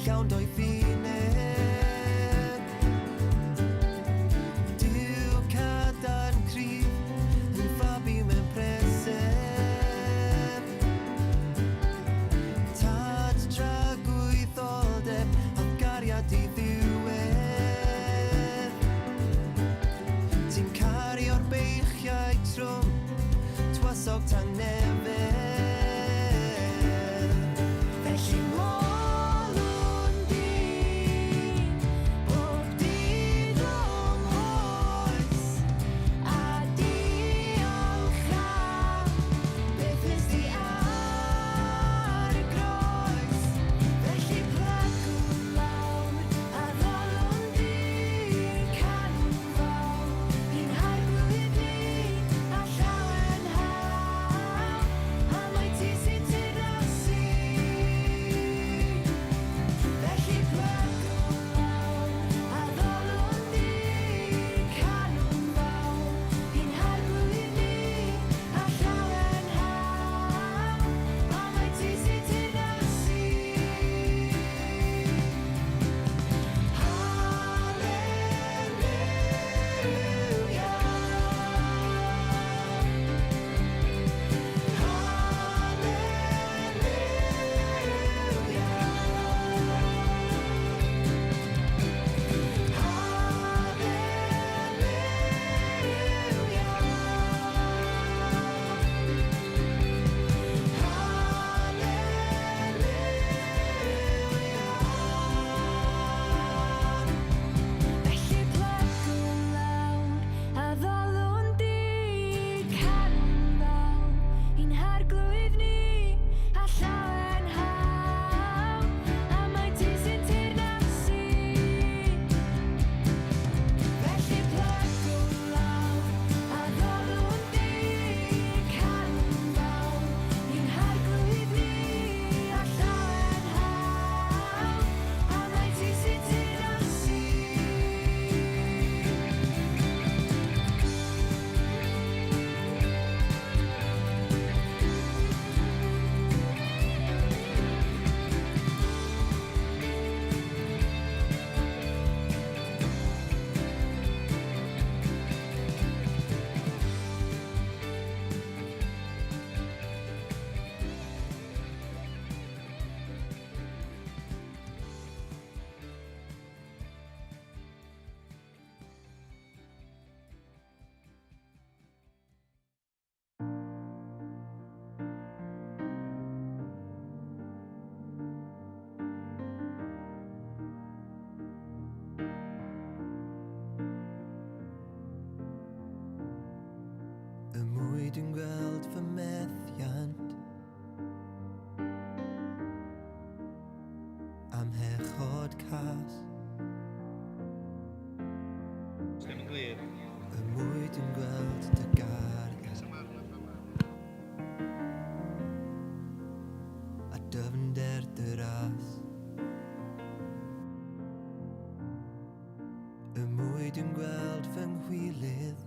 llawn doethineb. Duw cadarn cryf, yn fabi mewn preseb. Tad tragwyddoldeb, a gariad i ddiwedd. Ti'n cario'r beichiau trwm, tywysog tangnefedd. Felly molwn di, bob dydd o'm hoes, a diolch am beth nes di ar y groes. Felly plygwn lawr a ddolwn di, canwn fawl i'n Harglwydd ni, a llawenhau am mai ti sy'n teyrnasu. Felly plygwn lawr a ddolwn di, canwn fawl i'n Harglwydd ni, a llawenhau am mai ti sy'n teyrnasu. Haleluia. Haleluia. Haleluia. Haleluia. Felly plygwn lawr a ddolwn di, canwn fawl i'n Harglwydd ni, a llawenhau am mai ti sy'n teyrnasu. Felly plygwn lawr a ddolwn di, canwn fawl i'n Harglwydd ni, a llawenhau am mai ti sy'n teyrnasu. Y mwy dwi'n gweld fy methiant Am hechod cas. Ddim yn glir. Y mwy dwi'n gweld dy gariad A dyfnder dy ras. Y mwy dwi'n gweld fy nghwilydd,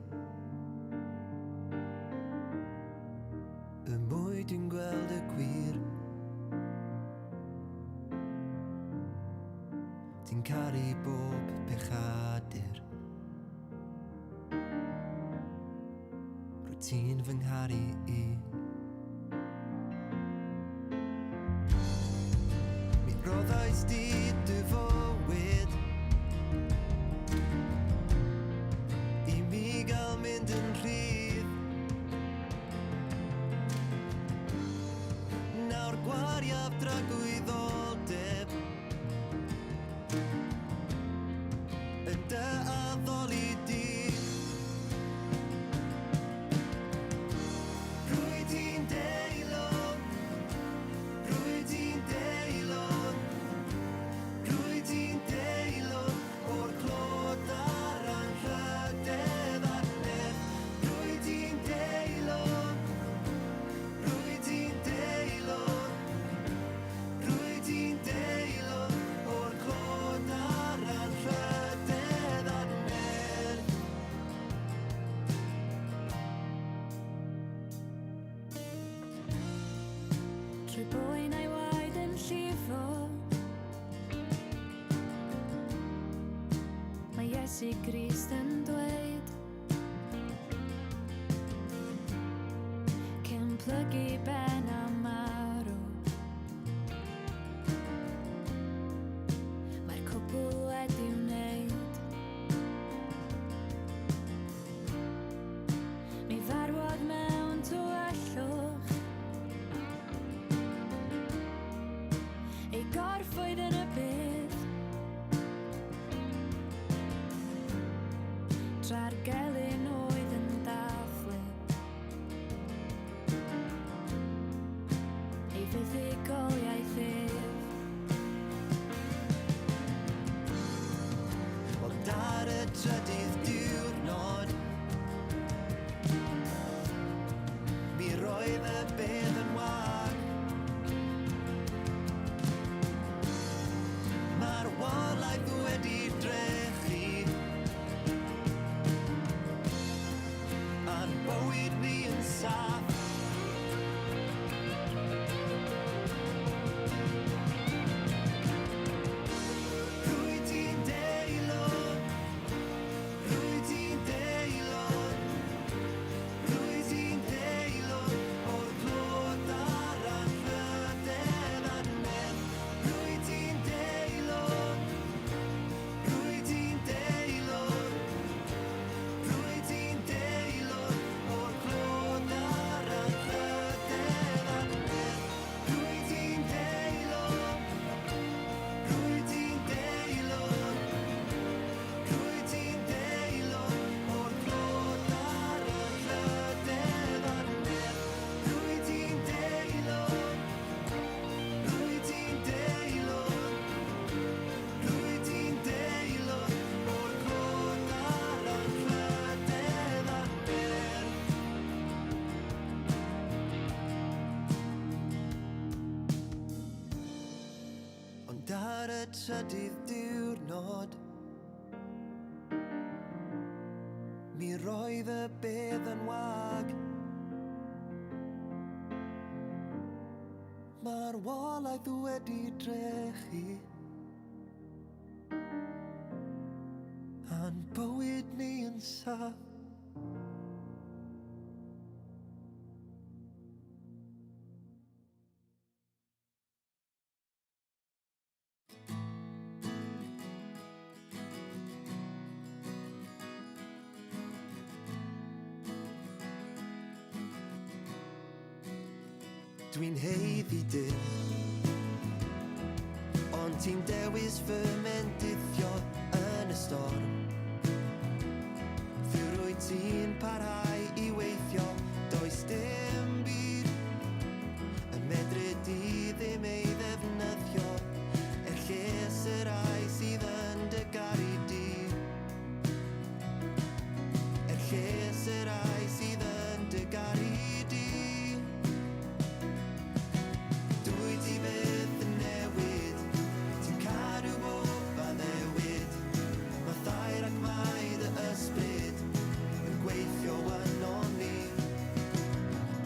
Y mwy dwi'n gweld y gwir. Ti'n caru bob pechadur. Rwyt ti'n fy ngharu i. Mi roddais di dy fywyd i mi gael mynd yn rhydd. Nawr gwariaf dragwyddoldeb yn dy addoli di. Rwyt ti'n deilwng, rwyt ti'n deilwng. Iesu Grist yn dweud Cyn plygu ben a marw. Mae'r cwbl wedi wneud. Mi farwodd mewn tywyllwch. Ei gorff oedd yn y byd. Tra'r gelyn oedd yn dathlu. Ei fuddugoliaeth ef. Ond ar y trydydd diwrnod mi roedd y bedd yn wag. Marwolaeth wedi drechu a'n bywyd ni yn saff. Rwyt ti'n deilwng, rwyt ti'n deilwng, rwyt ti'n deilwng o'r clod a'r anrhydedd a'r nerth. Rwyt ti'n deilwng, rwyt ti'n deilwng, rwyt ti'n deilwng o'r clod a'r anrhydedd a'r nerth. Rwyt ti'n deilwng, rwyt ti'n deilwng, rwyt ti'n deilwng o'r clod a'r anrhydedd a'r nerth. Rwyt ti'n deilwng, rwyt ti'n deilwng, rwyt ti'n deilwng o'r clod a'r anrhydedd a'r nerth. Ond ar y trydydd diwrnod mi roedd y bedd yn wag. Marwolaeth wedi drechu a'n bywyd ni yn saff. Dwi'n haeddu dim, ond ti'n dewis fy mendithio yn y storm. Dduw, rwyt ti'n parhau i weithio, does dim byd yn medru di ddim ei ddefnyddio er lles y rhai sydd yn dy garu di. Er lles y rhai sydd yn dy garu di. Dwyt ti byth yn newid, ti'n cadw bob addewid. Mae thair ac mae dy ysbryd yn gweithio ynon ni.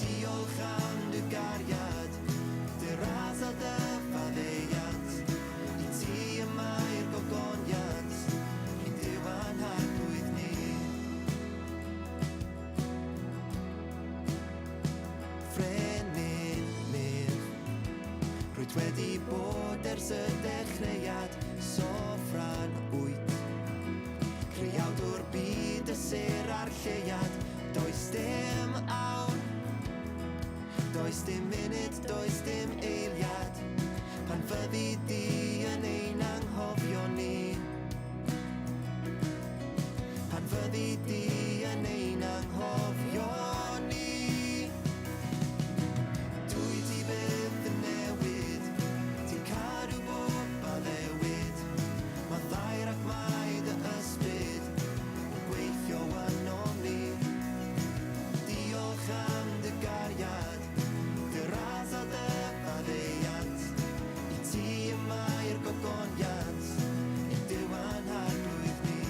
Diolch am dy gariad, dy ras a dy faddeuant. I ti y mae'r gogoniant, i Duw a'n Harglwydd ni. Frenin nef, rwyt wedi bod ers y dechreuad, sofran wyt. Creawdwr byd y sêr a'r lleuad, does dim awr, does dim munud, does dim eiliad, pan fyddi di yn ein anghofio ni. Pan fyddi di yn ein anghofio ni. Dwyt ti byth yn newid, ti'n cadw bob addewid. Mae thair ac mae dy ysbryd yn gweithio ynon ni. Diolch am dy gariad, dy ras a dy faddeuant. I ti y mae'r gogoniant, i Duw a'n Harglwydd ni.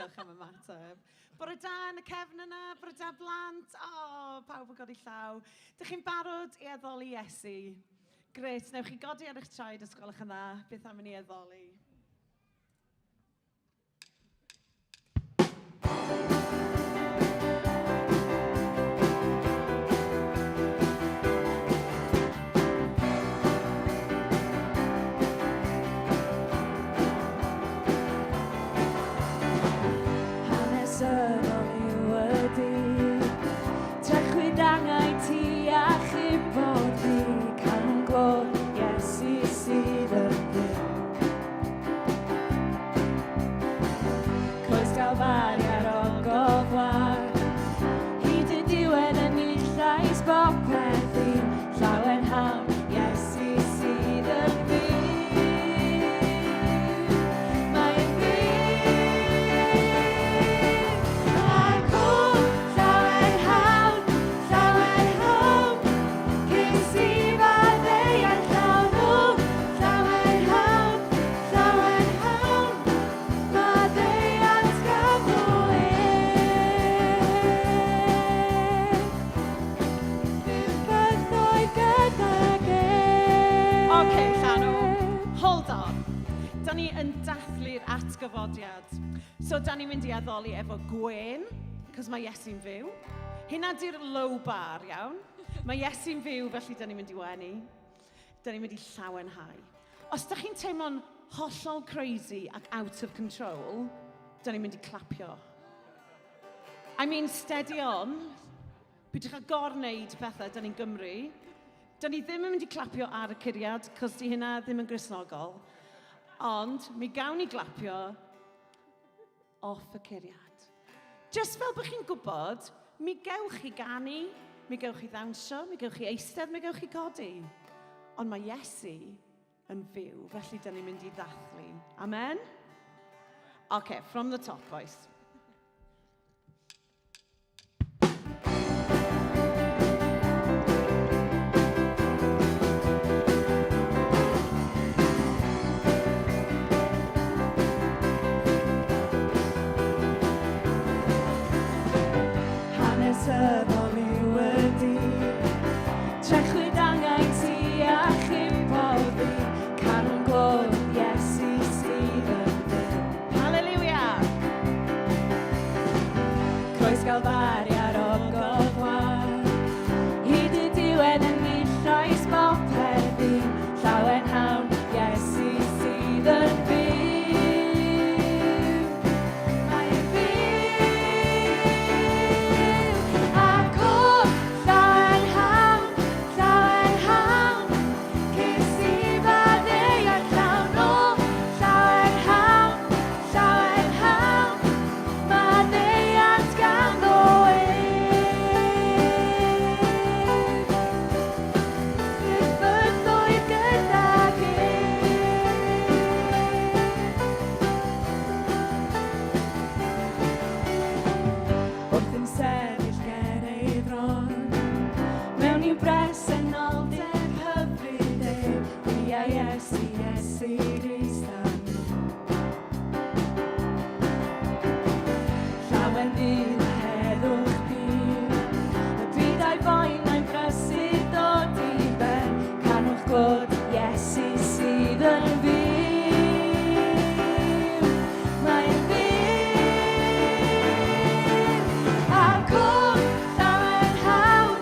Diolch am ymateb. Bore da yn y cefn yna, bore da blant. O, oh, pawb yn godi llaw. Dych chi'n barod i addoli Iesu? Gret, newch chi godi ar eich traed os gwelwch yn dda. Beth am i ni addoli? Hanesyddol yw y dydd Trechwyd angau ti a chipod fi Canwn glod Iesu sydd yn fyw. Croes Galfari ar ogof wag, hyd y diwedd yn llais bopeth i'n llawenhawn, Iesu sydd yn fyw. Mae'n fyw. Ac o, llawenhawn, llawenhawn, Ces i faddeuant llawn o, llawenhawn, llawenhawn, maddeuant ganddo ef. Byth oedd gydag ef. OK, Llanw, hold on. Da ni yn dathlu'r atgyfodiad. So, da ni'n mynd i addoli efo gwên, cos mae Iesu'n fyw. Hynna di'r low bar, iawn? Mae Iesu'n fyw, felly da ni'n mynd i wenu. Da ni'n mynd i llawenhau. Os da chi'n teimlo'n hollol crazy ac out of control, da ni'n mynd i clapio. I mean, steady on. Peidiwch â gorwneud pethau, da ni'n Gymru. Da ni ddim yn mynd i clapio ar y curiad, cos di hynna ddim yn Gristnogol. Ond mi gawn ni glapio off y curiad. Just fel bod chi'n gwybod, mi gewch chi ganu, mi gewch chi ddawnsio, mi gewch chi eistedd, mi gewch chi codi. Ond mae Iesu yn fyw, felly da ni'n mynd i ddathlu. Amen? OK, from the top, boys. Hanesyddol yw y dydd Trechwyd angau ti a chipod fi Canwn glod Iesu sydd yn fyw. Hallelujah! Croes Galfari ar ogof wag Hyd y diwedd yn llais bopeth i'n llawenhawn Iesu sydd yn fyw. Mae'n fyw. Ac o, llawenhawn, llawenhawn, Ces i faddeuant llawn o, llawenhawn, llawenhawn, maddeuant ganddo ef. Byth bythoedd gydag ef. Wrth im sefyll ger ei fron, mewn i'w bresenoldeb hyfryd ef, fi a Iesu, Iesu Grist a mi. Llawen fydd a heddwch pur, y byd a'i boen mae'n brysur dod i ben, canwch glod Iesu sydd yn fyw. Mae'n fyw. Ac o, llawenhawn,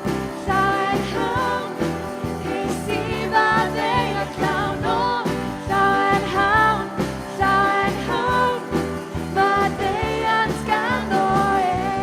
llawenhawn, ces i faddeuant llawn o, llawenhawn, llawenhawn, maddeuant ganddo ef.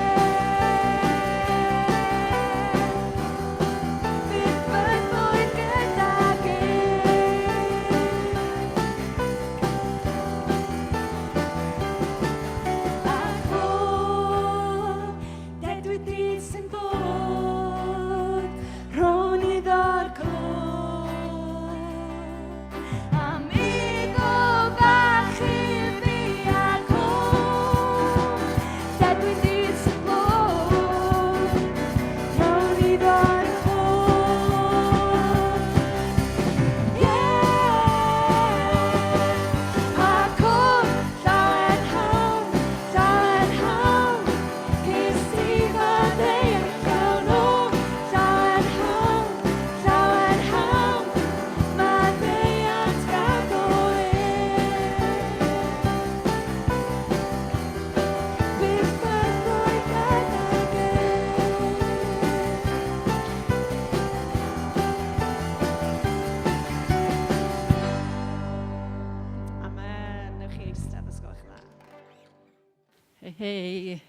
Hei, hei.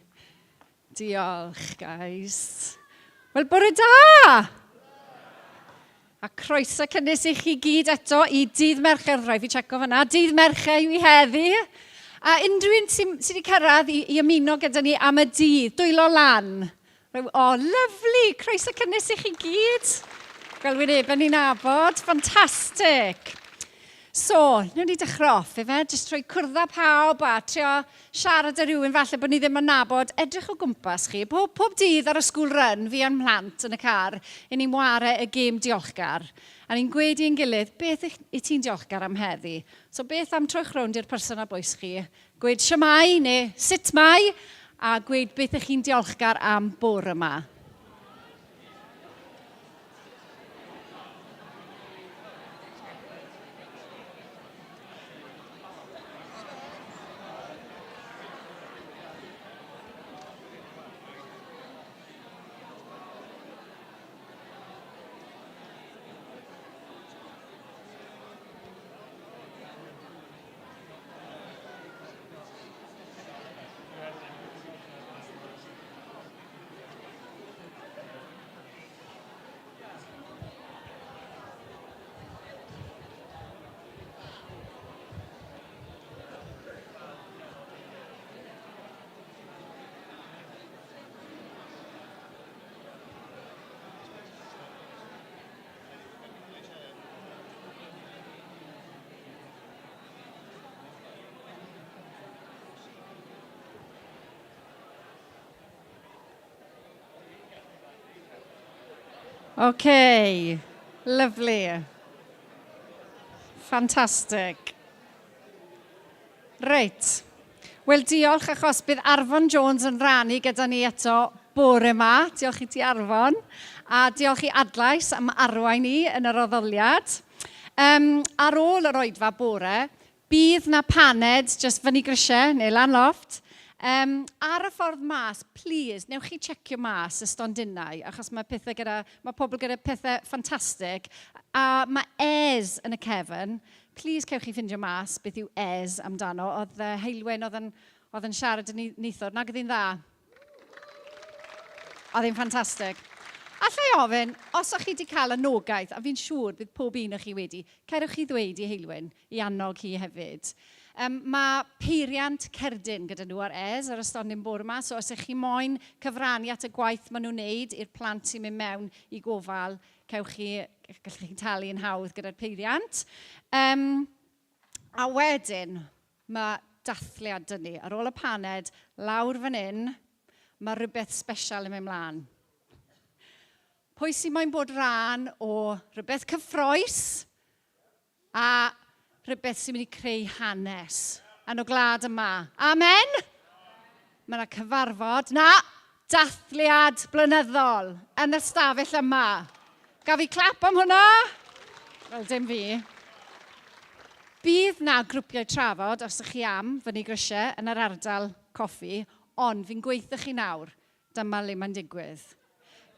Diolch, guys. Wel, bore da! A croeso cynnes i chi gyd eto i Dydd Mercher, rhaid fi checo fyna, Dydd Mercher yw i heddi. A unrhyw un sy'n sy wedi cyrraedd i, i ymuno gyda ni am y dydd, dwylo lan. O, oh, lyfli! Croeso cynnes i chi gyd. Gweld wynebau ni'n nabod. Ffantastig! So, newn ni dechrau off, ife? Jyst trwy cwrdd â pawb a trio siarad â rhywun falle bod ni ddim yn nabod. Edrych o gwmpas chi. Pob, pob dydd ar y school run, fi a'n mhlant yn y car, i ni'n ware y gêm diolchgar. A ni'n gweud i'n gilydd, beth i ti'n diolchgar am heddi? So beth am troi'ch rownd i'r person ar bwys chi, gweud shwmae neu sut mae, a gweud beth ych chi'n diolchgar am bore yma. OK, lovely. Fantastic. Reit. Wel, diolch achos bydd Arfon Jones yn rannu gyda ni eto bore yma. Diolch i ti, Arfon. A diolch i Adlais am arwain ni yn yr addoliad. Um, ar ôl yr oedfa bore, Bydd 'na paned jyst fyny grisiau neu lan lofft. Um, ar y ffordd mas, please, newch chi checio mas y stondinau, achos mae pethau gyda, mae pobl gyda pethau ffantastig. A mae Ez yn y cefn. Please cewch chi ffindio mas beth yw Ez amdano. Oedd uh, Heilwen oedd yn, oedd yn siarad yn neithwr. Nag oedd hi'n dda? Oedd hi'n ffantastig. Alla i ofyn, os o'ch chi wedi cael anogaeth, a fi'n siŵr bydd pob un o'ch chi wedi, cerwch chi ddweud i Heilwen i annog hi hefyd. Um, mae peiriant cerdyn gyda nhw ar ES ar y stondin bore yma, so os ych chi moyn cyfrannu at y gwaith maen nhw'n wneud i'r plant sy'n mynd mewn i gofal, cewch chi, gallwch chi talu yn hawdd gyda'r peiriant. Um, a wedyn, mae dathliad dyn ni. Ar ôl y paned, lawr fan hyn, mae rhywbeth special yn mynd mlaen. Pwy sy'n moyn bod rhan o rhywbeth cyffroes a rhywbeth sy'n mynd i creu hanes yn y gwlad yma? Amen? Mae yna cyfarfod, na, dathliad blynyddol yn y stafell yma. Gaf fi clap am hwnna? Wel, dim fi. Bydd na grwpiau trafod, os ych chi am, fyny grisiau yn yr ardal coffi, ond fi'n gweithio chi nawr, Dyma le mae'n digwydd.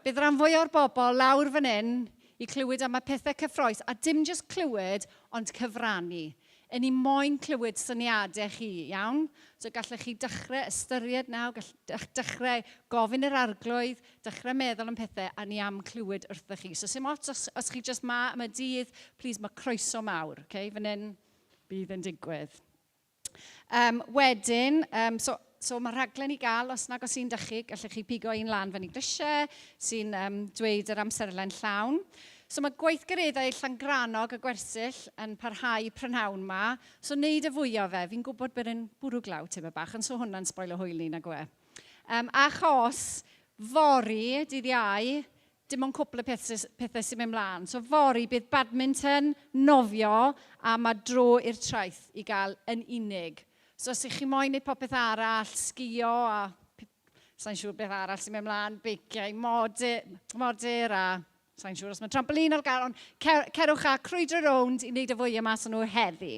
Bydd rhan fwya o'r bobl lawr fan hyn i clywed am y pethau cyffroes, a dim jyst clywed, ond cyfrannu. Yn ni moyn clywed syniadau chi, iawn? So gallech chi dechrau ystyried nawr, gall dechrau gofyn yr arglwydd, dechrau meddwl am pethau, a ni am clywed wrthych chi. So sim ots os, os chi jyst ma am y dydd, please, mae croeso mawr, okay? Fan hyn bydd yn digwydd. Um, wedyn, um, so, so mae rhaglen i gael, os nag os i'n dychu, gallech chi pigo un lan fyny grisiau sy'n um, dweud yr amserlen llawn. So mae gweithgareddau Llangrannog a Gwersyll yn parhau prynhawn ma. So wneud y fwyaf fe. Fi'n gwybod bod yn bwrw glaw tyma bach, ond so hwnna'n sboilo hwyl ni nag e. Um, achos fory, dydd Iau, Dim ond cwpl o pethau, pethau sy'n mynd mlaen. So fory bydd badminton, nofio a mae dro i'r traeth i gael yn unig. So os ych chi moyn neud popeth arall, sgio a sa'n siŵr beth arall sy'n mynd mlaen, beiciau modur, modur a sa'n siŵr os mae trampolin ar gael, ond cer, cerwch a crwydro rownd i wneud y fwyaf mas o'n nhw heddi.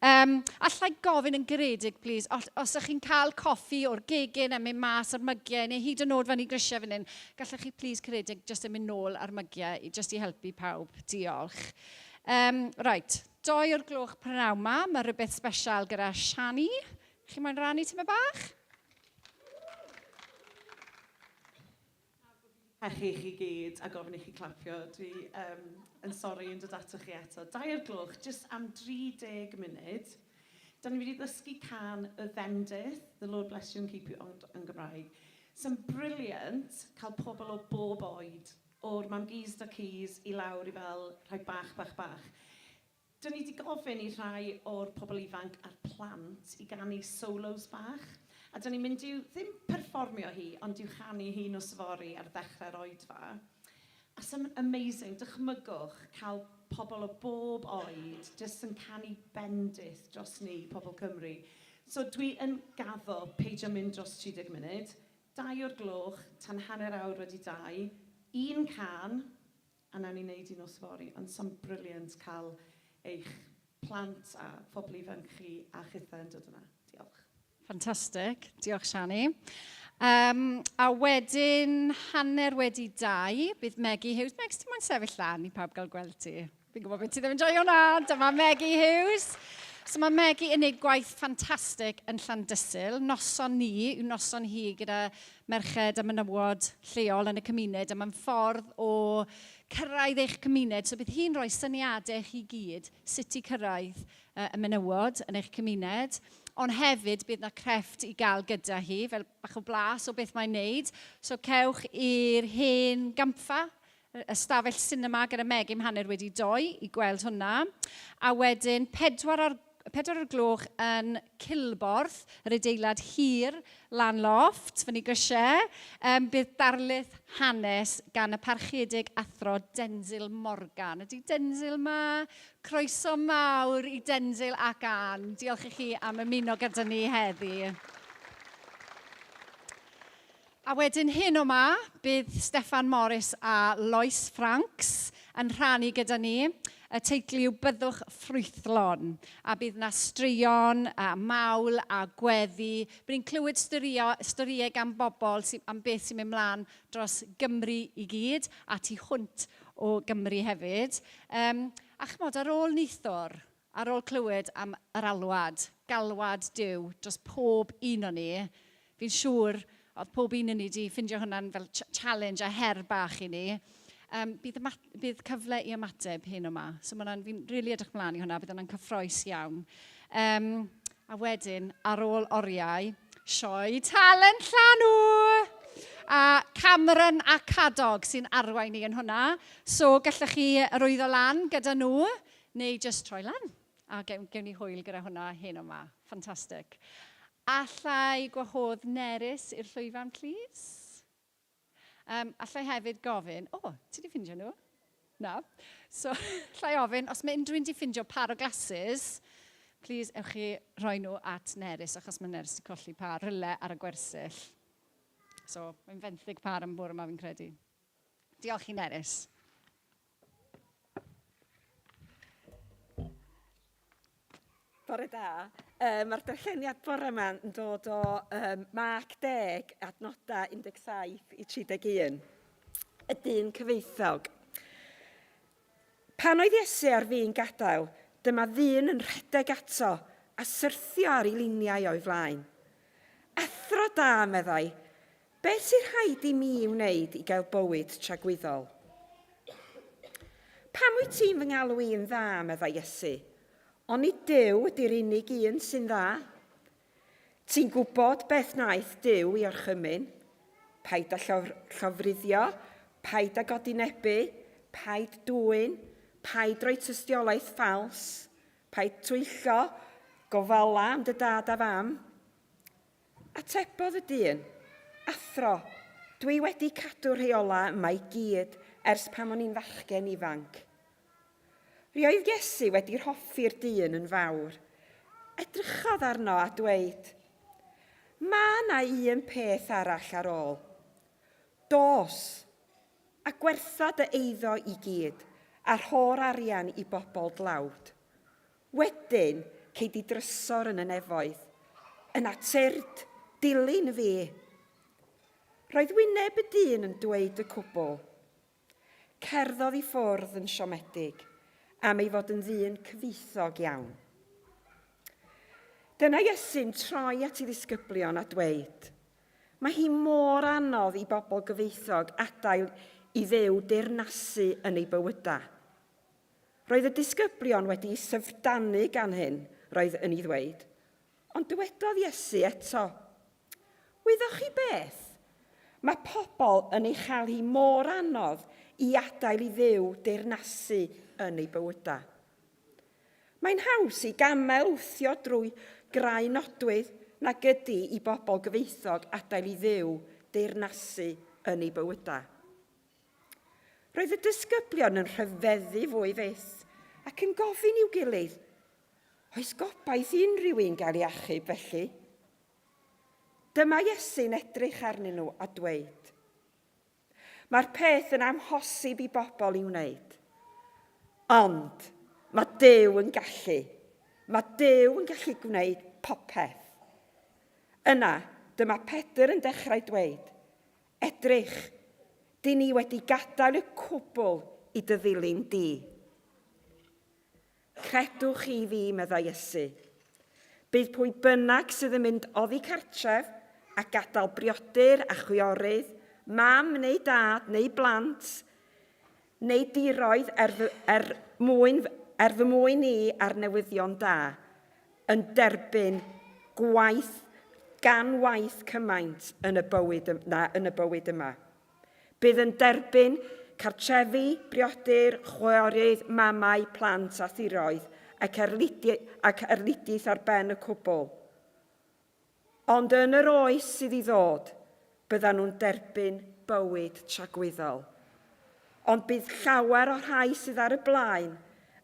Um, allai gofyn yn garedig, please, os, os ych chi'n cael coffi o'r gegin a mynd mas o'r mygiau, neu hyd yn oed fan i grisiau fan hyn, gallech chi, please, caredig, just yn mynd nôl ar mygiau, just i helpu pawb. Diolch. Um, right, doi o'r gloch prynhawn ma, mae rhywbeth special gyda Shani. Chi moyn rannu tyma bach? Hechu chi gyd a gofyn i chi clapio. Dwi um, yn sori yn dod ato chi eto. 2 o'r gloch, jyst am 30 munud. Da ni wedi ddysgu can y fendith, The Lord Bless You and Keep You, ond yn Gymraeg. Sy'n brilliant cael pobl o bob oed, o'r mam-gus da cys i lawr i fel rhai bach, bach, bach. Dyn ni wedi gofyn i rhai o'r pobl ifanc a'r plant i ganu solos bach. A dyn ni'n mynd i'w, ddim perfformio hi, ond i'w chanu hi nos fory ar ddechrau'r oedfa. A sy'n amazing, dychmygwch cael pobl o bob oed jyst yn canu bendith dros ni, pobl Cymru. So dwi yn gaddo peidio mynd dros 30 munud, 2 o'r gloch tan 2:30, un can, a nawn ni wneud un nos fory, ond sa'n brilliant cael eich plant a phobl ifanc chi a chithau yn dod yna. Diolch. Fantastic. Diolch, Shani. Um, a wedyn, 2:30, bydd Maggie Hughes. Megs, ti'n moyn sefyll lan i pawb gael gweld ti? Fi'n gwybod beth ti ddim yn joio hwnna. Dyma Maggie Hughes. So mae Maggie yn gwneud gwaith ffantastig yn Llandysul. Noson ni yw noson hi gyda merched a menywod lleol yn y cymuned, a mae'n ffordd o cyrraedd eich cymuned. So bydd hi'n rhoi syniadau chi gyd sut i cyrraedd y menywod yn eich cymuned. Ond hefyd bydd na crefft i gael gyda hi, fel bach o blas o beth mae'n neud. So cewch i'r hen gampfa, ystafell sinema gyda Meg am 2:30 i gweld hwnna. A wedyn 4 o'r gloch yn Cilborth, yr adeilad hir lan lofft, fyny grisiau, um, bydd darlith hanes gan y parchedig athro Denzil Morgan. Ydy Denzil ma? Croeso mawr i Denzil ac Ann. Diolch i chi am ymuno gyda ni heddi. A wedyn hyn o ma, bydd Steffan Morris a Lois Franks yn rhannu gyda ni. Y teitl yw Byddwch Ffrwythlon. A bydd na straeon, a mawl a gweddi. Bydd ni'n clywed storio, storïau gan bobl sy, am beth sy'n mynd mlaen dros Gymru i gyd a tu hwnt o Gymru hefyd. Um, a chymod, ar ôl neithwr, ar ôl clywed am yr alwad, galwad Duw dros pob un o ni, fi'n siŵr oedd pob un o ni wedi ffindio hwnna'n fel challenge a her bach i ni. Um, bydd, bydd cyfle i ymateb hyn yma. So ma fi'n rili really edrych mlaen i hwnna, bydd hwnna'n cyffroes iawn. Um, a wedyn, ar ôl oriau, sioe talent llanw! A Cameron a Cadog sy'n arwain ni yn hwnna. So gallech chi arwyddo lan gyda nhw, neu just troi lan. A gewn, gewn ni hwyl gyda hwnna hyn yma. Ffantastig. Allai gwahodd Nerys i'r llwyfan, please? Um, allai hefyd gofyn, o, oh, ti di ffindio nhw? Na. So, allai ofyn, os mae unrhyw un di ffindio par o glasses, please ewch chi rhoi nhw at Nerys, achos mae Nerys wedi colli par ryle ar y gwersyll. So, mae'n fenthyg par am bore yma fi'n credu. Diolch i Nerys. Bore da. Um, Mae'r darlleniad bore yma yn dod o um, Mark 10, adnodau 17 i 31. Y dyn cyfeithog. Pan oedd Iesu ar fin gadael, dyma ddyn yn rhedeg ato a syrthio ar ei liniau o'i flaen. Athro da, meddai, beth sy'n rhaid i mi wneud i gael bywyd tragwyddol? Pam wyt ti'n fy ngalw i'n dda, meddai Iesu, Onid Duw ydy'r unig un sy'n dda? Ti'n gwybod beth wnaeth Duw i orchymyn? Paid â llofruddio, paid â godinebu, paid dwyn, paid rhoi tystiolaeth ffals, paid twyllo, gofala am dy dad a fam. Atebodd y dyn, Athro, dwi wedi cadw'r rheolau yma i gyd ers pan o'n i'n fachgen ifanc. Roedd Iesu wedi rhoffi'r dyn yn fawr. Edrychodd arno a dweud, Mae yna un peth arall ar ôl. Dos, a gwertha dy eiddo i gyd, a rho'r arian i bobl dlawd. Wedyn, cei di drysor yn y nefoedd. Yna tyrd, dilyn fi. Roedd wyneb y dyn yn dweud y cwbl. Cerddodd i ffwrdd yn siomedig am ei fod yn ddyn cyfoethog iawn. Dyna Iesu'n troi at ei ddisgyblion a dweud, Mae hi mor anodd i bobl gyfoethog adael i Dduw deyrnasu yn eu bywydau. Roedd y disgyblion wedi'u syfrdanu gan hyn, roedd yn ei ddweud. Ond dywedodd Iesu eto, Wyddoch chi beth? Mae pobl yn ei chael hi mor anodd i adael i Dduw deyrnasu yn eu bywydau. Mae'n haws i gamel wthio drwy grau nodwydd nag ydy i bobl gyfoethog adael i Dduw deyrnasu yn eu bywydau. Roedd y disgyblion yn rhyfeddu fwy fyth ac yn gofyn i'w gilydd, Oes gobaith i unrhyw un gael ei achub felly? Dyma Iesu'n edrych arnyn nhw a dweud, Mae'r peth yn amhosib i bobl i wneud. Ond mae Duw yn gallu. Mae Duw yn gallu gwneud popeth. Yna, dyma Pedr yn dechrau dweud, Edrych, dyn ni wedi gadael y cwbl i dy ddilyn di. Credwch chi fi, meddai Iesu. Bydd pwy bynnag sydd yn mynd oddi cartref a gadael briodyr a chwiorydd, mam neu dad neu blant, neu diroedd er fy, er mwyn, er fy mwyn i a'r newyddion da, yn derbyn gwaith gan waith cymaint yn y bywyd, na, yn y bywyd yma. Bydd yn derbyn cartrefi, briodyr, chwiorydd, mamau, plant a thiroedd, ac ac erlidiaeth ar ben y cwbl. Ond yn yr oes sydd i ddod, byddan nhw'n derbyn bywyd tragwyddol. Ond bydd llawer o'r rhai sydd ar y blaen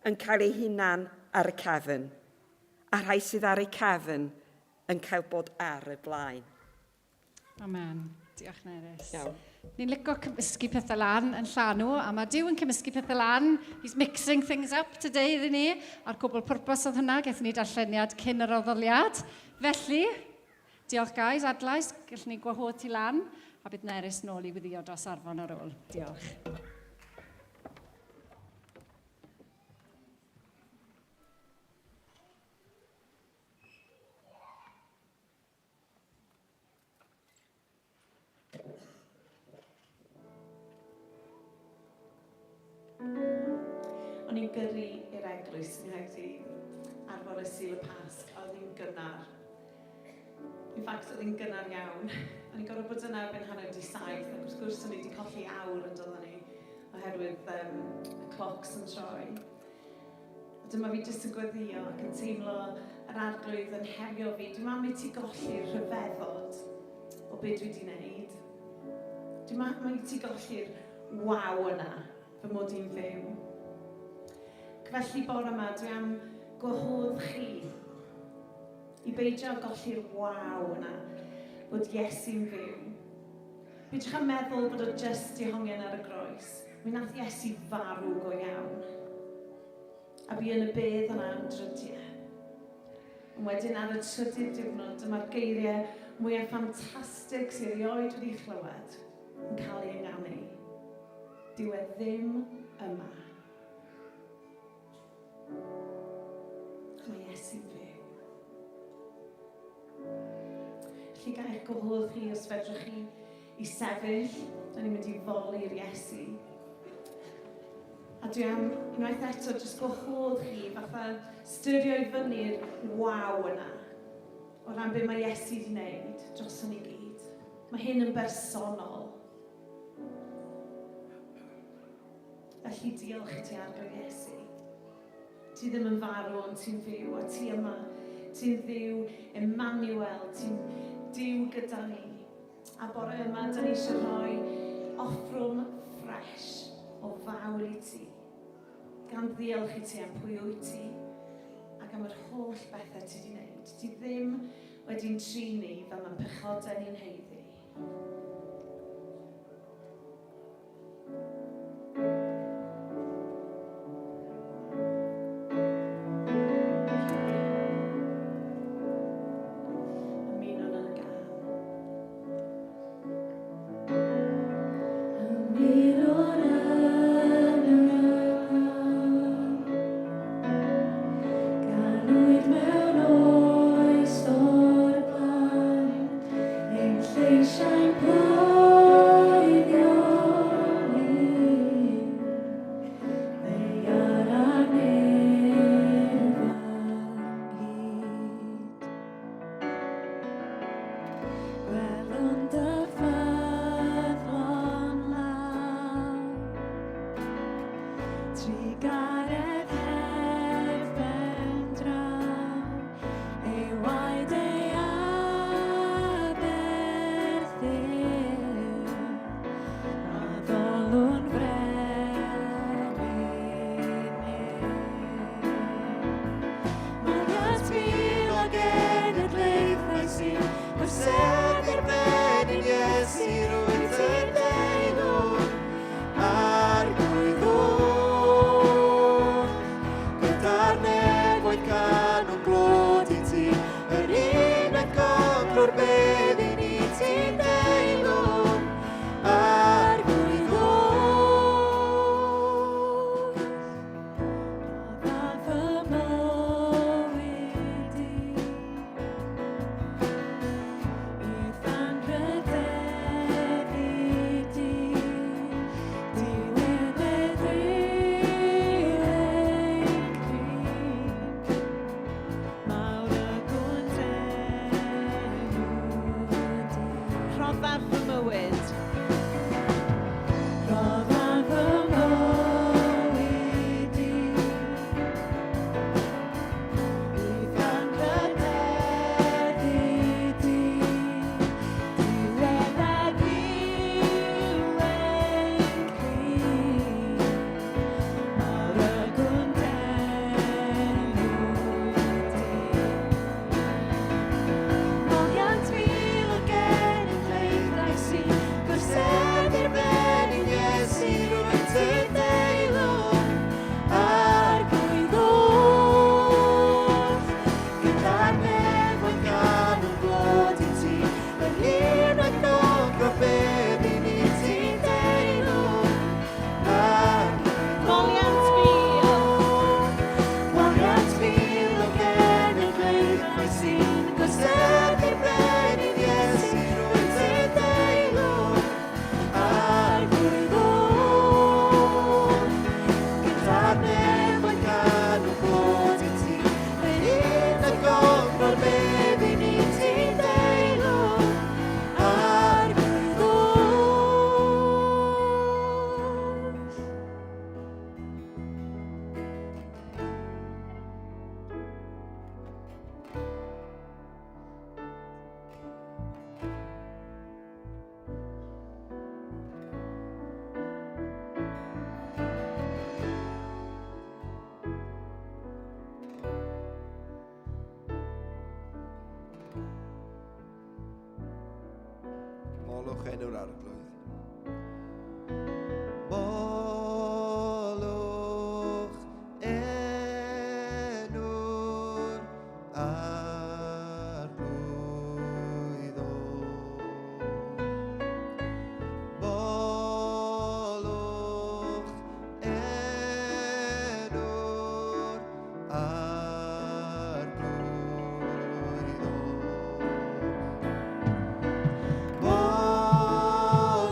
yn cael eu hunan ar y cefn, a rhai sydd ar eu cefn yn cael bod ar y blaen. Amen. Diolch, Nerys. Iawn. Ni'n licio cymysgu pethau lan yn llanw, a mae Duw yn cymysgu pethau lan. He's mixing things up today iddyn ni. A'r cwbl pwrpas oedd hynna, gaethon ni darlleniad cyn yr addoliad. Felly, diolch guys, Adlais, gallwn ni gwahodd ti lan, a bydd Nerys nôl i wyddio dros Arfon ar ôl. Diolch. O'n i'n gyrru i'r eglwys yng Nghaerdydd ar fore Sul y Pasg, a oedd hi'n gynnar. In fact, oedd hi'n gynnar iawn. O'n i'n gorfod bod yna erbyn 6:30, ac wrth gwrs o'n i wedi colli awr yn dod ni, oherwydd um, y clocs yn troi. A dyma fi jyst yn gweddïo ac yn teimlo yr arglwydd yn herio fi. Dwi'n am i ti golli'r rhyfeddod o be dwi wedi wneud. Dwi'n am i ti golli'r waw yna fy mod i'n fyw. Ac felly bore yma, dwi am gwahodd chi i beidio golli'r waw yna bod Iesu'n fyw. Peidiwch â meddwl bod o jyst di hongian ar y groes. Mi nath Iesu farw go iawn. A bu yn y bedd yna am drydiau. Ond wedyn ar y trydydd diwrnod, dyma'r geiriau mwyaf ffantastig sydd erioed wedi chlywed yn cael ei ynganu. Dyw e ddim yma. Mae Iesu'n fyw. Felly ga i'ch gwahodd chi os fedrwch chi i sefyll. Da ni'n mynd i foli'r Iesu. A dwi am unwaith eto jyst gwahodd chi fatha styrio i fyny'r waw yna o ran be mae Iesu wedi wneud droson ni gyd. Mae hyn yn bersonol. Felly diolch i ti Arglwydd Iesu. Ti ddim yn farw ond ti'n fyw a ti yma. Ti'n Dduw Emmanuel, ti'n Duw gyda ni. A bore yma, da ni eisiau rhoi offrwm ffresh o fawl i ti. Gan ddiolch i ti am pwy wyt ti ac am yr holl bethau ti wedi wneud. Ti ddim wedi'n trin ni fel mae'n pechodau ni'n haeddu. Ganwyd mewn oes o'r blaen, ein Lleisiau'n bloeddio mi, ddaear a nef ar hyd. Gwelwn dy ffyddlon law, trugaredd heb ben draw, ei waed ei aberth yw, addolwn frenin Nuw. Moliant mil o genedlaethau sy'n Gorseddu'r brenin Iesu rwyt yn deilwng Arglwydd oll. Gyda'r nefoedd canwn glod i ti, yr un wnaeth concro'r bedd i ni, ti'n deilwng Arglwydd oll. Rhoddaf fy mywyd i, i'th anrhydeddu di, diwedd yw ein Crist. Mawr y gwn d'enw di. Rhoddaf fy mywyd. Rhoddaf fy mywyd i, i'th anrhydeddu di, diwedd yw ein Crist. Mawr y gwn d'enw di. Moliant mil o genedlaethau sy'n Gorseddu'r brenin Iesu rwyt yn deilwng Arglwydd oll. Gyda'r nefoedd canwn glod i ti, yr un wnaeth concro'r bedd i ni, ti'n deilwng Arglwydd Moliant mil. Moliant mil o genedlaethau sy'n gorseddu'r brenin Iesu rwyt yn deilwng Arglwydd oll. Gyda'r nefoedd canwn glod i ti, yr un wnaeth concro'r bedd i ni, ti'n deilwng Arglwydd oll. Molwch enw'r Arglwydd. Molwch enw'r Arglwydd oll. Molwch enw'r Arglwydd oll. Molwch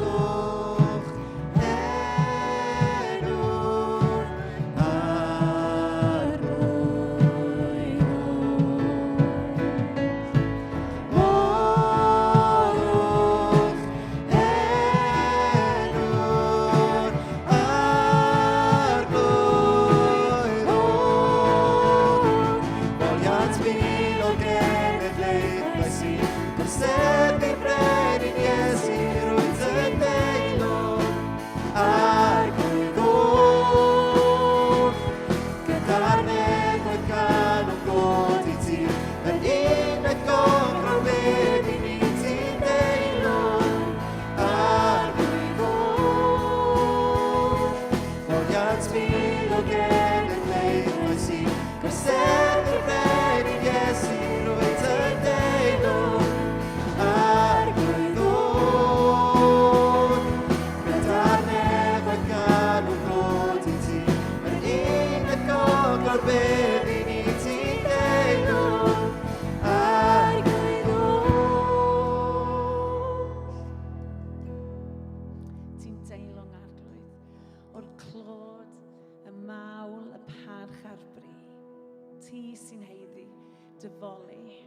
dy foli.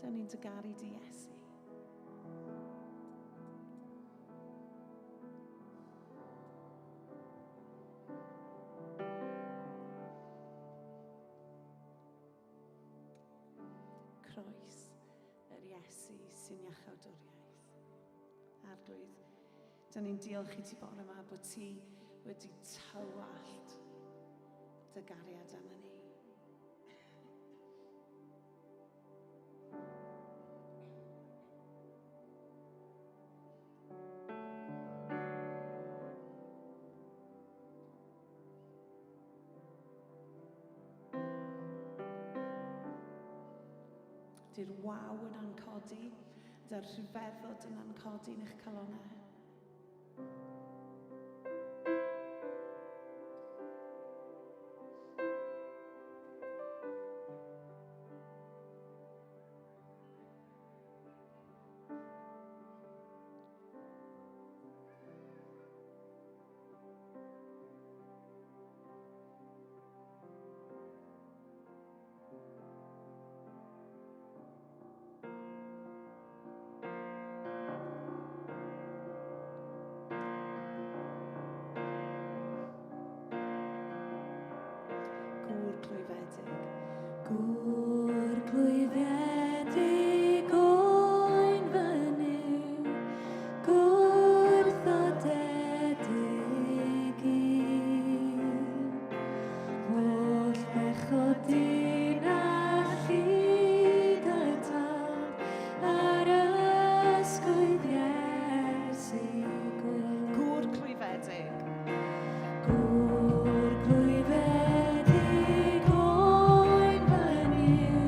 Da ni'n dy garu di, Iesu. Croes yr Iesu sy'n iachawdwriaeth. Arglwydd, da ni'n diolch i ti bore yma bod ti wedi tywallt dy gariad arna ni. Di'r waw yna'n codi, dy'r rhyfeddod yna'n codi yn eich calonau. Gŵr clwyfedig. Gŵr clwyfedig oen fy Nuw, gwrthodedig i. Holl bechod dyn a llid y tad ar ysgwydd Iesu gwyn. Gŵr clwyfedig. Gŵr clwyfedig oen fy Nuw,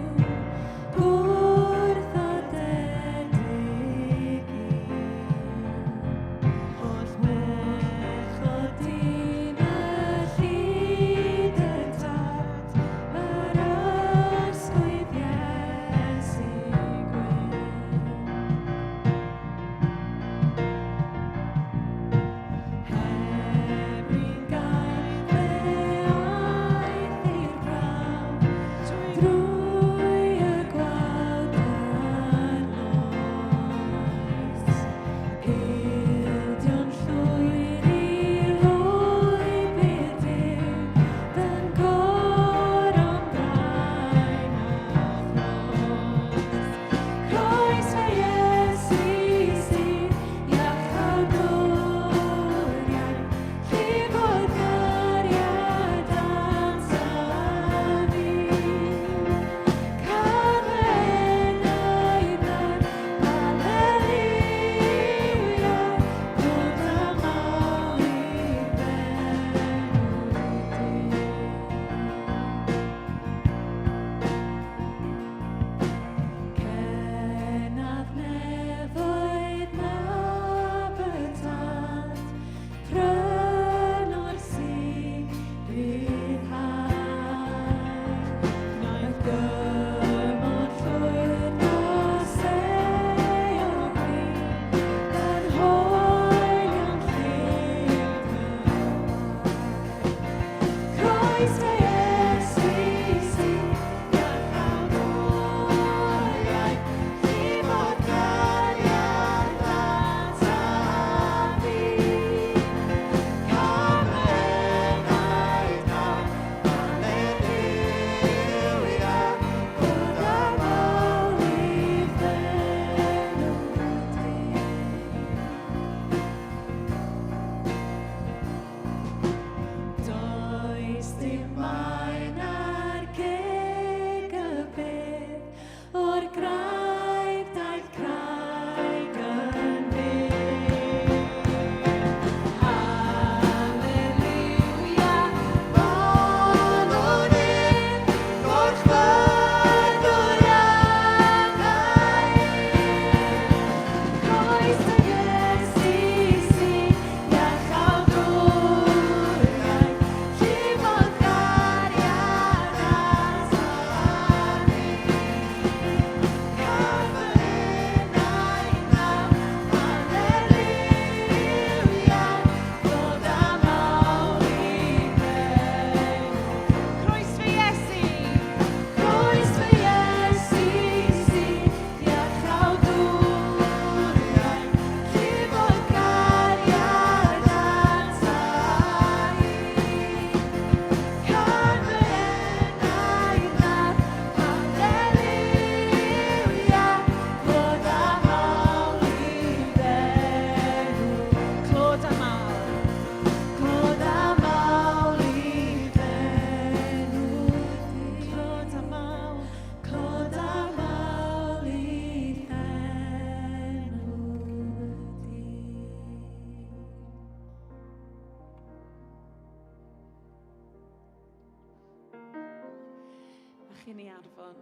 Cyn i Arfon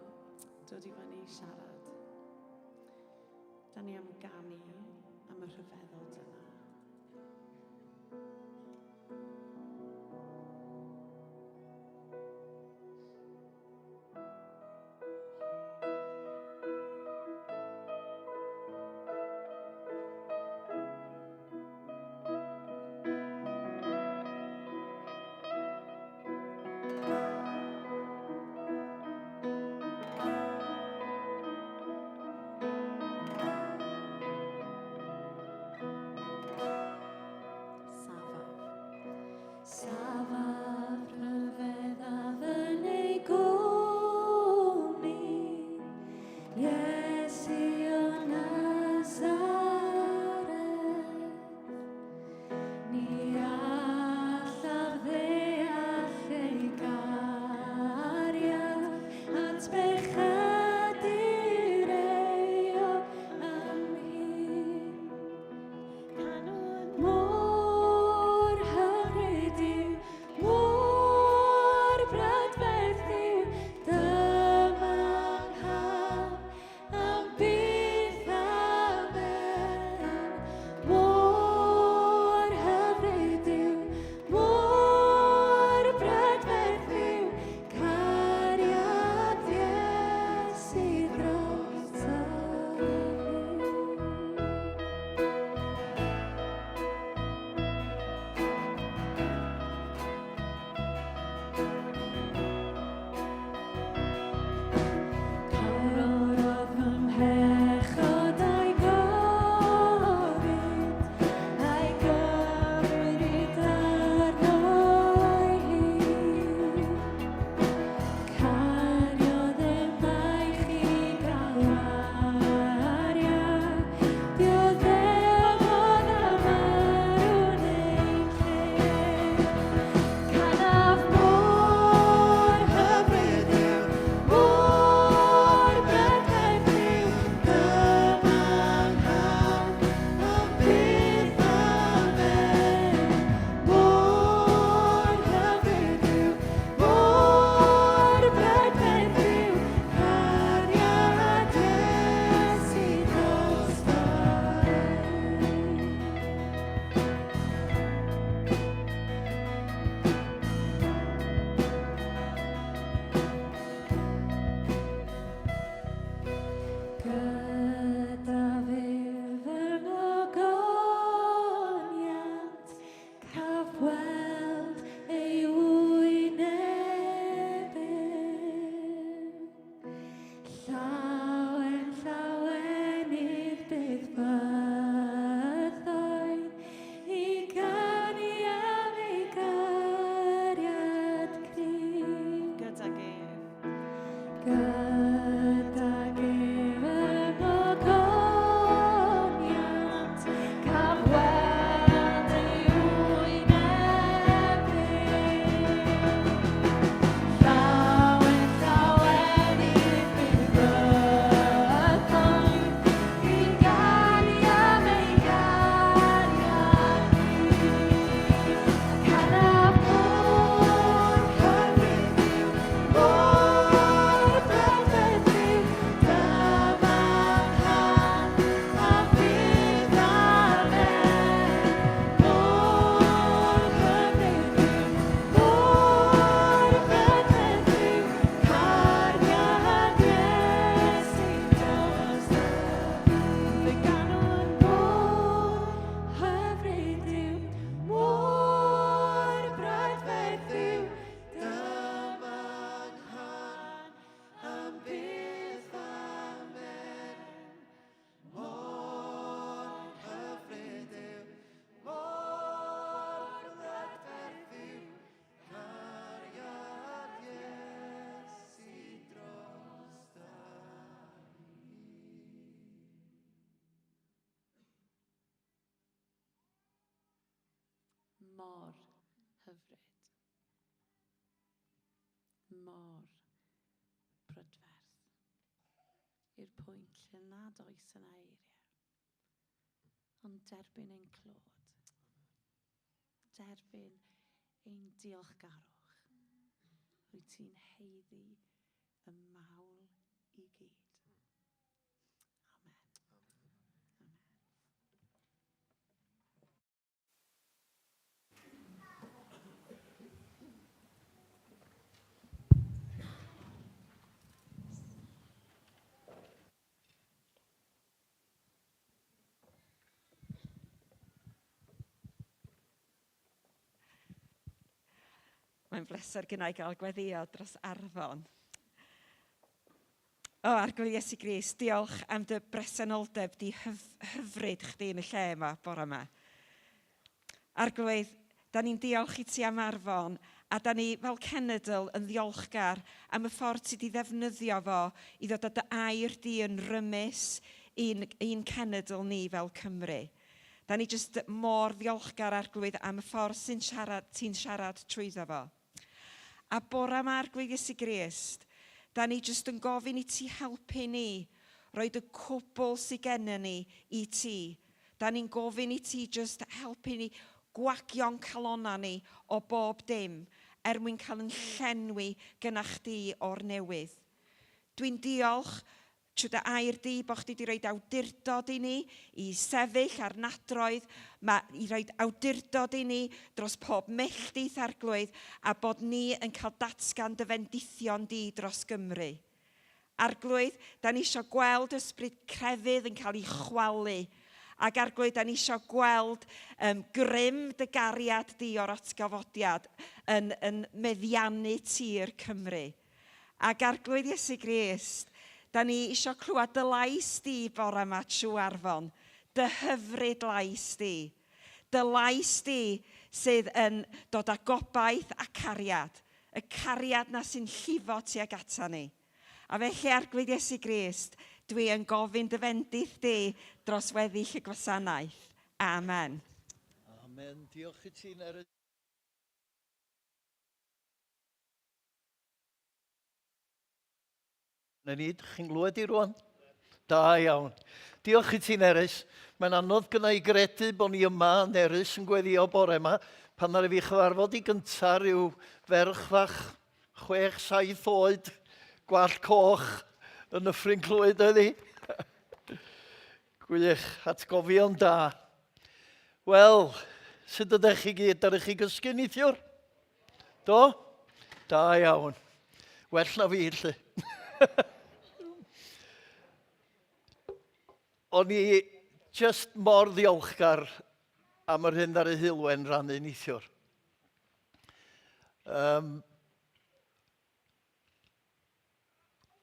dod i fyny i siarad, da ni am ganu am y rhyfeddod yna. Safaf. Safaf rhyfeddaf yn ei gwmni, Iesu o Nazareth. Ni allaf ddeall ei gariad at bechadur euog am hyn. Canwn Mor hyfryd yw, mor brydferth yw, dyma ngham am byth amen. Mor hyfryd yw, mor brydferth yw, cariad Iesu drostof fi. Cawrodd fy mhechod a'i gofid, a'i gymryd arno'i hun. Cariodd e baich i Galfaria, dioddefodd a marw'n ein lle. Canaf mor hyfryd yw, mor brydferth yw, dyma ngham am byth amen. Mor hyfryd yw, mor brydferth yw, cariad Iesu drostof fi. Gyda fe fy ngogoniant, caf weld ei wyneb ef. Llawen, llawenydd bydd bythoedd i ganu am ei gariad cryf. Gydag ef. Gydag ef yng ngogoniant, caf weld ei wyneb ef. Llawen, llawenydd bydd bythoedd i ganu am ei gariad cryf. Canaf mor hyfryd yw, mor brydferth yw, dyma nghân am byth amen. Mor hyfryd yw, mor brydferth yw, cariad Iesu drostof fi. Fe ganwn Mor hyfryd yw, mor brydferth yw, Dyma nghân am byth amen. Mor hyfryd yw, mor brydferth yw, cariad Iesu drostof Mor hyfryd. Mor prydferth. I'r pwynt lle nad oes yna eiriau. Ond derbyn ein clod. Derbyn ein diolchgarwch. Wyt ti'n haeddu y mawl i gyd. Amen. Amen. Mae'n bleser gynnau gael gweddio dros Arfon. O, Arglwydd Iesu Grist, diolch am dy bresenoldeb di hyf hyfryd chdi yn y lle yma bore yma. Arglwydd, da ni'n diolch i ti am Arfon, a da ni fel cenedl yn ddiolchgar am y ffordd ti di ddefnyddio fo i ddod â dy air di yn rymus i'n, i'n cenedl ni fel Cymru. Da ni jyst mor ddiolchgar, Arglwydd, am y ffordd sy'n siarad, ti'n siarad trwyddo fo. A bora yma, Arglwydd Iesu Grist, da ni jyst yn gofyn i ti helpu ni roed y cwbl sydd gennym ni i ti. Da ni'n gofyn i ti jyst helpu ni gwagio'n calonnau ni o bob dim er mwyn cael yn llenwi gyna chdi o'r newydd. Dwi'n diolch Trwy dy air di, bod chdi wedi rhoi awdurdod i ni i sefyll ar nadroedd, mae i rhoi awdurdod i ni dros pob melltith arglwydd, a bod ni yn cael datgan dy fendithion di dros Gymru. Arglwydd, da ni eisiau gweld ysbryd crefydd yn cael ei chwalu. Ac arglwydd, da ni eisiau gweld um, grym dy gariad di o'r atgyfodiad yn, yn meddiannu tir Cymru. Ac Arglwydd Iesu Grist, da ni isio clywed dy lais di bore yma trwy Arfon, dy hyfryd lais di. Dy lais di sydd yn dod â gobaith a cariad, y cariad na sy'n llifo tuag ata ni. A felly, Arglwydd Iesu Grist, dwi yn gofyn dy fendith di dros weddill y gwasanaeth. Amen. Amen. Diolch i ti, Nerys. Na ni, chi'n glywed i rwan? Da iawn. Diolch i ti, Nerys. Mae'n anodd gyna i gredu bod ni yma, Nerys yn gweddio bore yma, pan ar fi chyfarfod i gynta rhyw ferch fach chwech, saith oed, gwallt coch yn Nyffryn Clwyd oedd hi. Gwych, atgofion da. Wel, sut ydych chi gyd? Dyrech chi gysgu neithiwr? Do? Da iawn. Well na fi, lle. O'n i just mor ddiolchgar am yr hyn ddaru Heulwen rannu neithiwr. Um,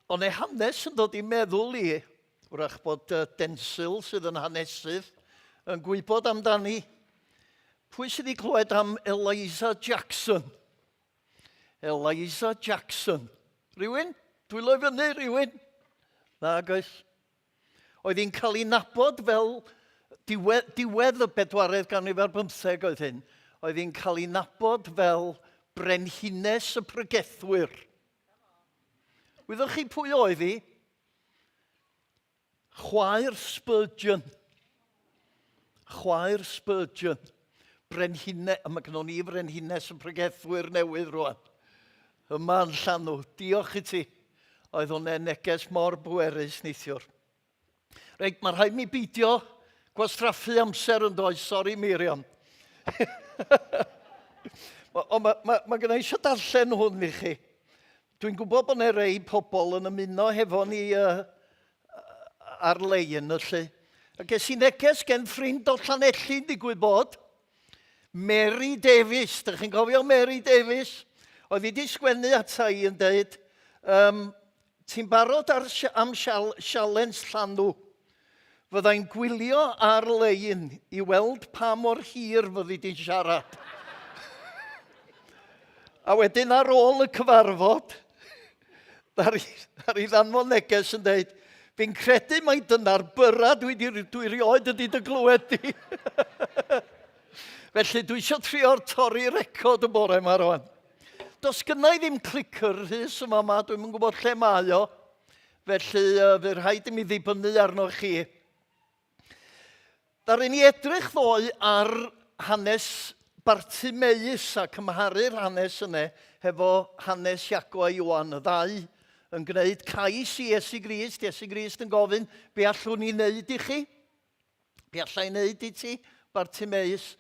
Ond ei hanes yn dod i meddwl i, wrach bod Densil sydd yn hanesydd yn gwybod amdani. Pwy sydd wedi clywed am Eliza Jackson? Eliza Jackson. Rhywun? Dwylo i fyny, rhywun? Na, oes. Oedd hi'n cael ei nabod fel diwedd, diwedd y bedwaredd ganrif ar bymtheg oedd hyn. Oedd hi'n cael ei nabod fel brenhines y pregethwyr. Wyddoch chi pwy oedd hi? Chwaer Spurgeon. Chwaer Spurgeon. Brenhine, a mae gynnon ni frenhines y pregethwyr newydd rwan. Yma yn Llanw. Diolch i ti. Oedd hwnna'n neges mor bwerus neithiwr. Reit, mae rhaid mi beidio gwastraffu amser yn does, sori Miriam. Ond mae ma, ma gynna eisiau darllen hwn i chi. Dwi'n gwybod bod yna rei pobl yn ymuno hefo ni uh, ar-lein felly. A ges i neges gen ffrind o Llanelli'n digwydd bod. Mary Davies, dych chi'n cofio Mary Davies? Oedd hi wedi sgwennu ata i yn dweud, um, Ti'n barod ar, am sialens llanw? Fyddai'n gwylio ar-lein i weld pa mor hir fyddi di'n siarad. A wedyn ar ôl y cyfarfod, ddari, ddari ddanfon neges yn dweud, fi'n credu mai dyna'r byra dwi, di, dwi rioed ydi dy glywed di. Felly dwi eisiau trio'r torri record y bore yma rwan. Does gynna i ddim clicker Rhys yma yma, dwi'm yn gwybod lle mae o. Felly uh, fe rhaid i mi ddibynnu arnoch chi. Ddaru ni edrych ddoe ar hanes Bartimeus a cymharu'r hanes yna hefo hanes Iago a Ioan, y ddau yn gwneud cais i Iesu Grist, Iesu Grist yn gofyn, be allwn ni wneud i chi? Be allai wneud i ti, Bartimeus?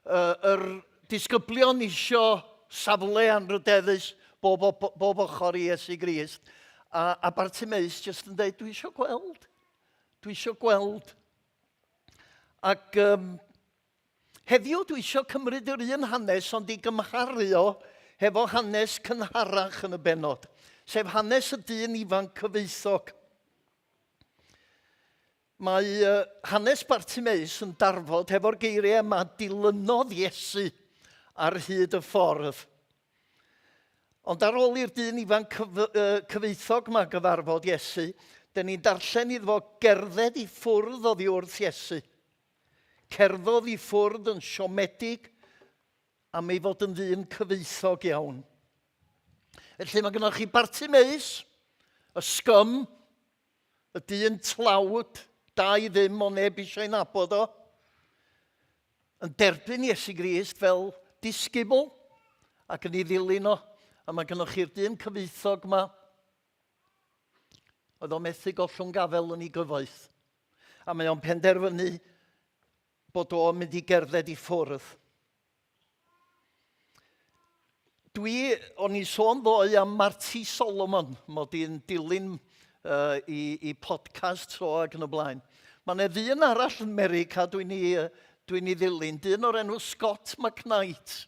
Uh, yr disgyblion isio safle anrhydeddus bob, bob ochr i Iesu Grist. A, a Bartimeus jyst yn dweud, dwi eisiau gweld. Dwi eisiau gweld. Ac um, heddiw dwi eisiau cymryd yr un hanes ond i gymharu o hefo hanes cynharach yn y benod, sef hanes y dyn ifanc cyfoethog. Mae hanes Bartimeus yn darfod hefo'r geiriau yma, dilynodd Iesu ar hyd y ffordd. Ond ar ôl i'r dyn ifanc cyfoethog yma gyfarfod Iesu, dyn ni'n darllen iddo fo gerdded i ffwrdd oddi wrth Iesu. Cerddodd i ffwrdd yn siomedig am ei fod yn ddyn cyfoethog iawn. Felly mae gennych chi Bartimeus, y scum, Y dyn tlawd, da i ddim, o neb eisiau nabod o, yn derbyn Iesu Grist fel disgybl ac yn ei ddilyn o. A mae gennych chi'r dyn cyfoethog yma. Oedd o'n methu gollwng gafel yn ei gyfoeth. A mae o'n penderfynu bod o'n mynd i gerdded i ffwrdd. Dwi, o'n i'n sôn ddoe am Marty Solomon, mod i'n dilyn uh, i, i podcast o ac yn y blaen. Mae yna ddyn arall yn America dwi'n i, dwi i ddilyn, dyn o'r enw Scott McKnight.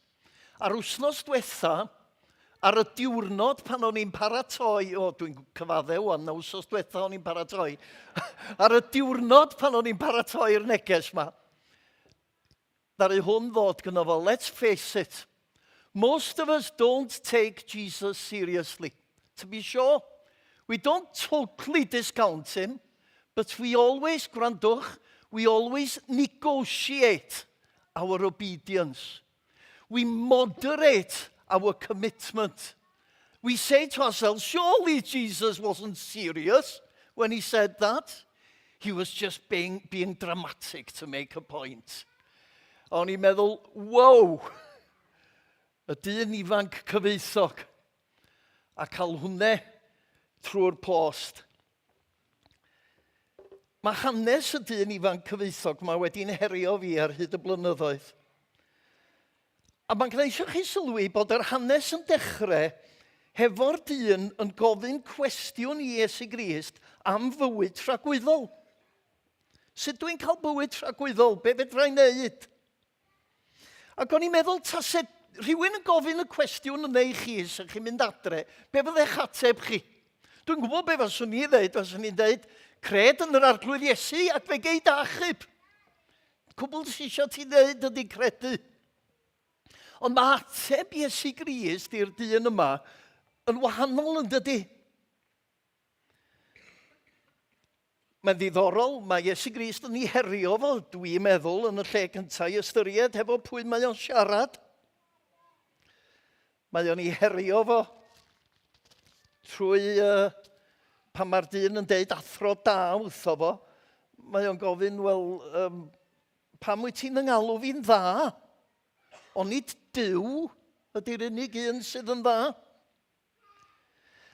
A'r wythnos diwetha, ar y diwrnod pan o'n i'n paratoi, o, dwi'n cyfadde wan, na wythnos diwetha o'n i'n paratoi, ar y diwrnod pan o'n i'n paratoi'r neges ma, Ddaru hwn ddod gynno fo, let's face it, most of us don't take Jesus seriously. To be sure, we don't totally discount him, but we always, gwrandwch, we always negotiate our obedience. We moderate our commitment. We say to ourselves, surely Jesus wasn't serious when he said that. He was just being, being dramatic to make a point. O'n i'n meddwl, wow, y dyn ifanc cyfoethog, a cael hwnne trwy'r post. Mae hanes y dyn ifanc cyfoethog yma wedi'n herio fi ar hyd y blynyddoedd. A mae'n gwneud eisiau chi sylwi bod yr hanes yn dechrau hefo'r dyn yn gofyn cwestiwn i Iesu Grist am fywyd tragwyddol. Sut dwi'n cael bywyd tragwyddol? Be fedra i wneud? Ac o'n i'n meddwl, tase rhywun yn gofyn y cwestiwn yna i chi, sy'ch chi'n mynd adre, be fyddech ateb chi? Dwi'n gwybod be faswn i ddeud, faswn i'n dweud, cred yn yr arglwydd Iesu ac fe gei dy achub. Cwbl sy'n eisiau ti ddeud ydy credu. Ond mae ateb Iesu Grist i'r dyn yma yn wahanol yn dydy. Mae'n ddiddorol, mae Iesu Grist yn ei herio fo, dwi'n meddwl, yn y lle cyntaf i ystyried hefo pwy mae o'n siarad. Mae o'n ei herio fo trwy uh, pan mae'r dyn yn deud athro da wrtho fo, mae o'n gofyn, wel, um, pam wyt ti'n yngalw fi'n dda? Onid Duw ydy'r unig un sydd yn dda?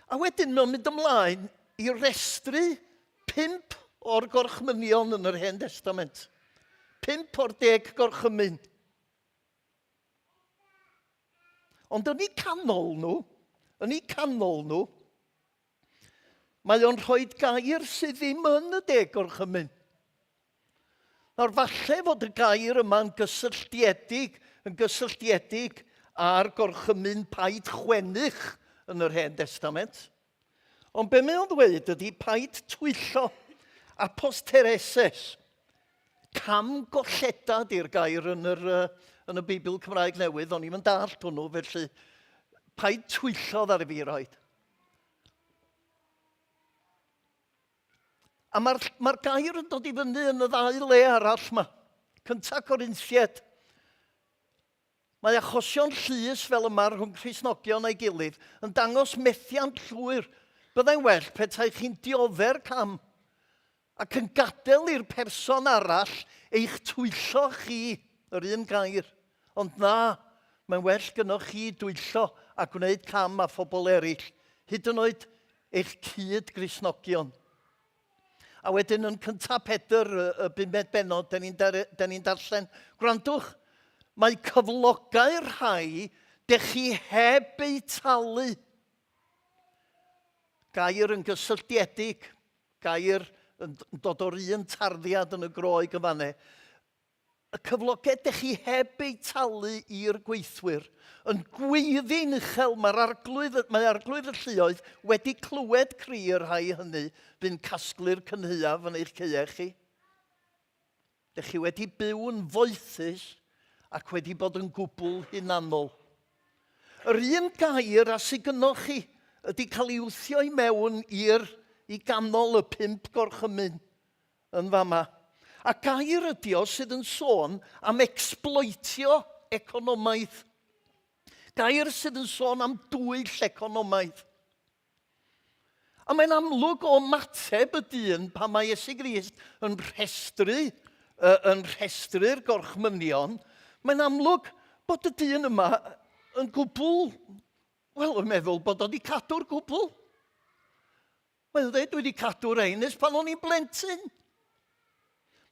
A wedyn mae'n mynd ymlaen i restru pump o'r gorchmynion yn yr Hen Testament. Pump o'r deg gorchymyn. Ond yn eu canol nhw, yn eu canol nhw, mae o'n rhoi gair sydd ddim yn y deg gorchymyn. Nawr, falle fod y gair yma'n gysylltiedig, yn gysylltiedig â'r gorchymyn paid chwennych yn yr Hen Destament. Ond be mae o'n ddweud ydy paid twyllo, apostereses. Cam golleda di'r gair yn, yr, yn y Beibl Cymraeg Newydd, o'n i'm yn dallt hwnnw, felly paid twyllo ddaru fi roed. A mae'r mae gair yn dod i fyny yn y ddau le arall yma. Cynta Corinthiaid. Mae achosion llys fel yma rhwng Cristnogion a'i gilydd yn dangos methiant llwyr. Byddai'n well petai chi'n diodde'r cam ac yn gadael i'r person arall eich twyllo chi, yr un gair. Ond na, mae'n well gynnoch chi dwyllo a gwneud cam â phobl eraill, hyd yn oed. eich cyd Gristnogion. A wedyn yn cyntaf Pedr, y, y bumed bennod, da ni'n dar, ni darllen, gwrandwch, mae cyflogau'r rhai dech chi heb eu talu. Gair yn gysylltiedig, gair yn dod o'r un tarddiad yn y Groeg yn fanne. Y cyflogau dych chi heb eu talu i'r gweithwyr, yn gweiddi'n uchel, mae'r arglwydd, mae arglwydd y lluoedd wedi clywed cri y rhai hynny fu'n casglu'r cynhaeaf yn eich caeau chi. Dych chi wedi byw yn foethus ac wedi bod yn gwbl hunanol. Yr un gair a sydd gynnoch chi ydy cael ei wthio i mewn i'r i ganol y pump gorchymyn yn fama. A gair ydy o sydd yn sôn am ecsbloetio economaidd. Gair sydd yn sôn am dwyll economaidd. A mae'n amlwg o ymateb y dyn pan mae Iesu Grist yn rhestru, yn rhestru'r gorchmynion, mae'n amlwg bod y dyn yma yn gwbl, wel, yn meddwl bod o wedi cadw'r gwbl. Mae'n dweud, dwi wedi cadw rhain ers pan o'n i'n blentyn.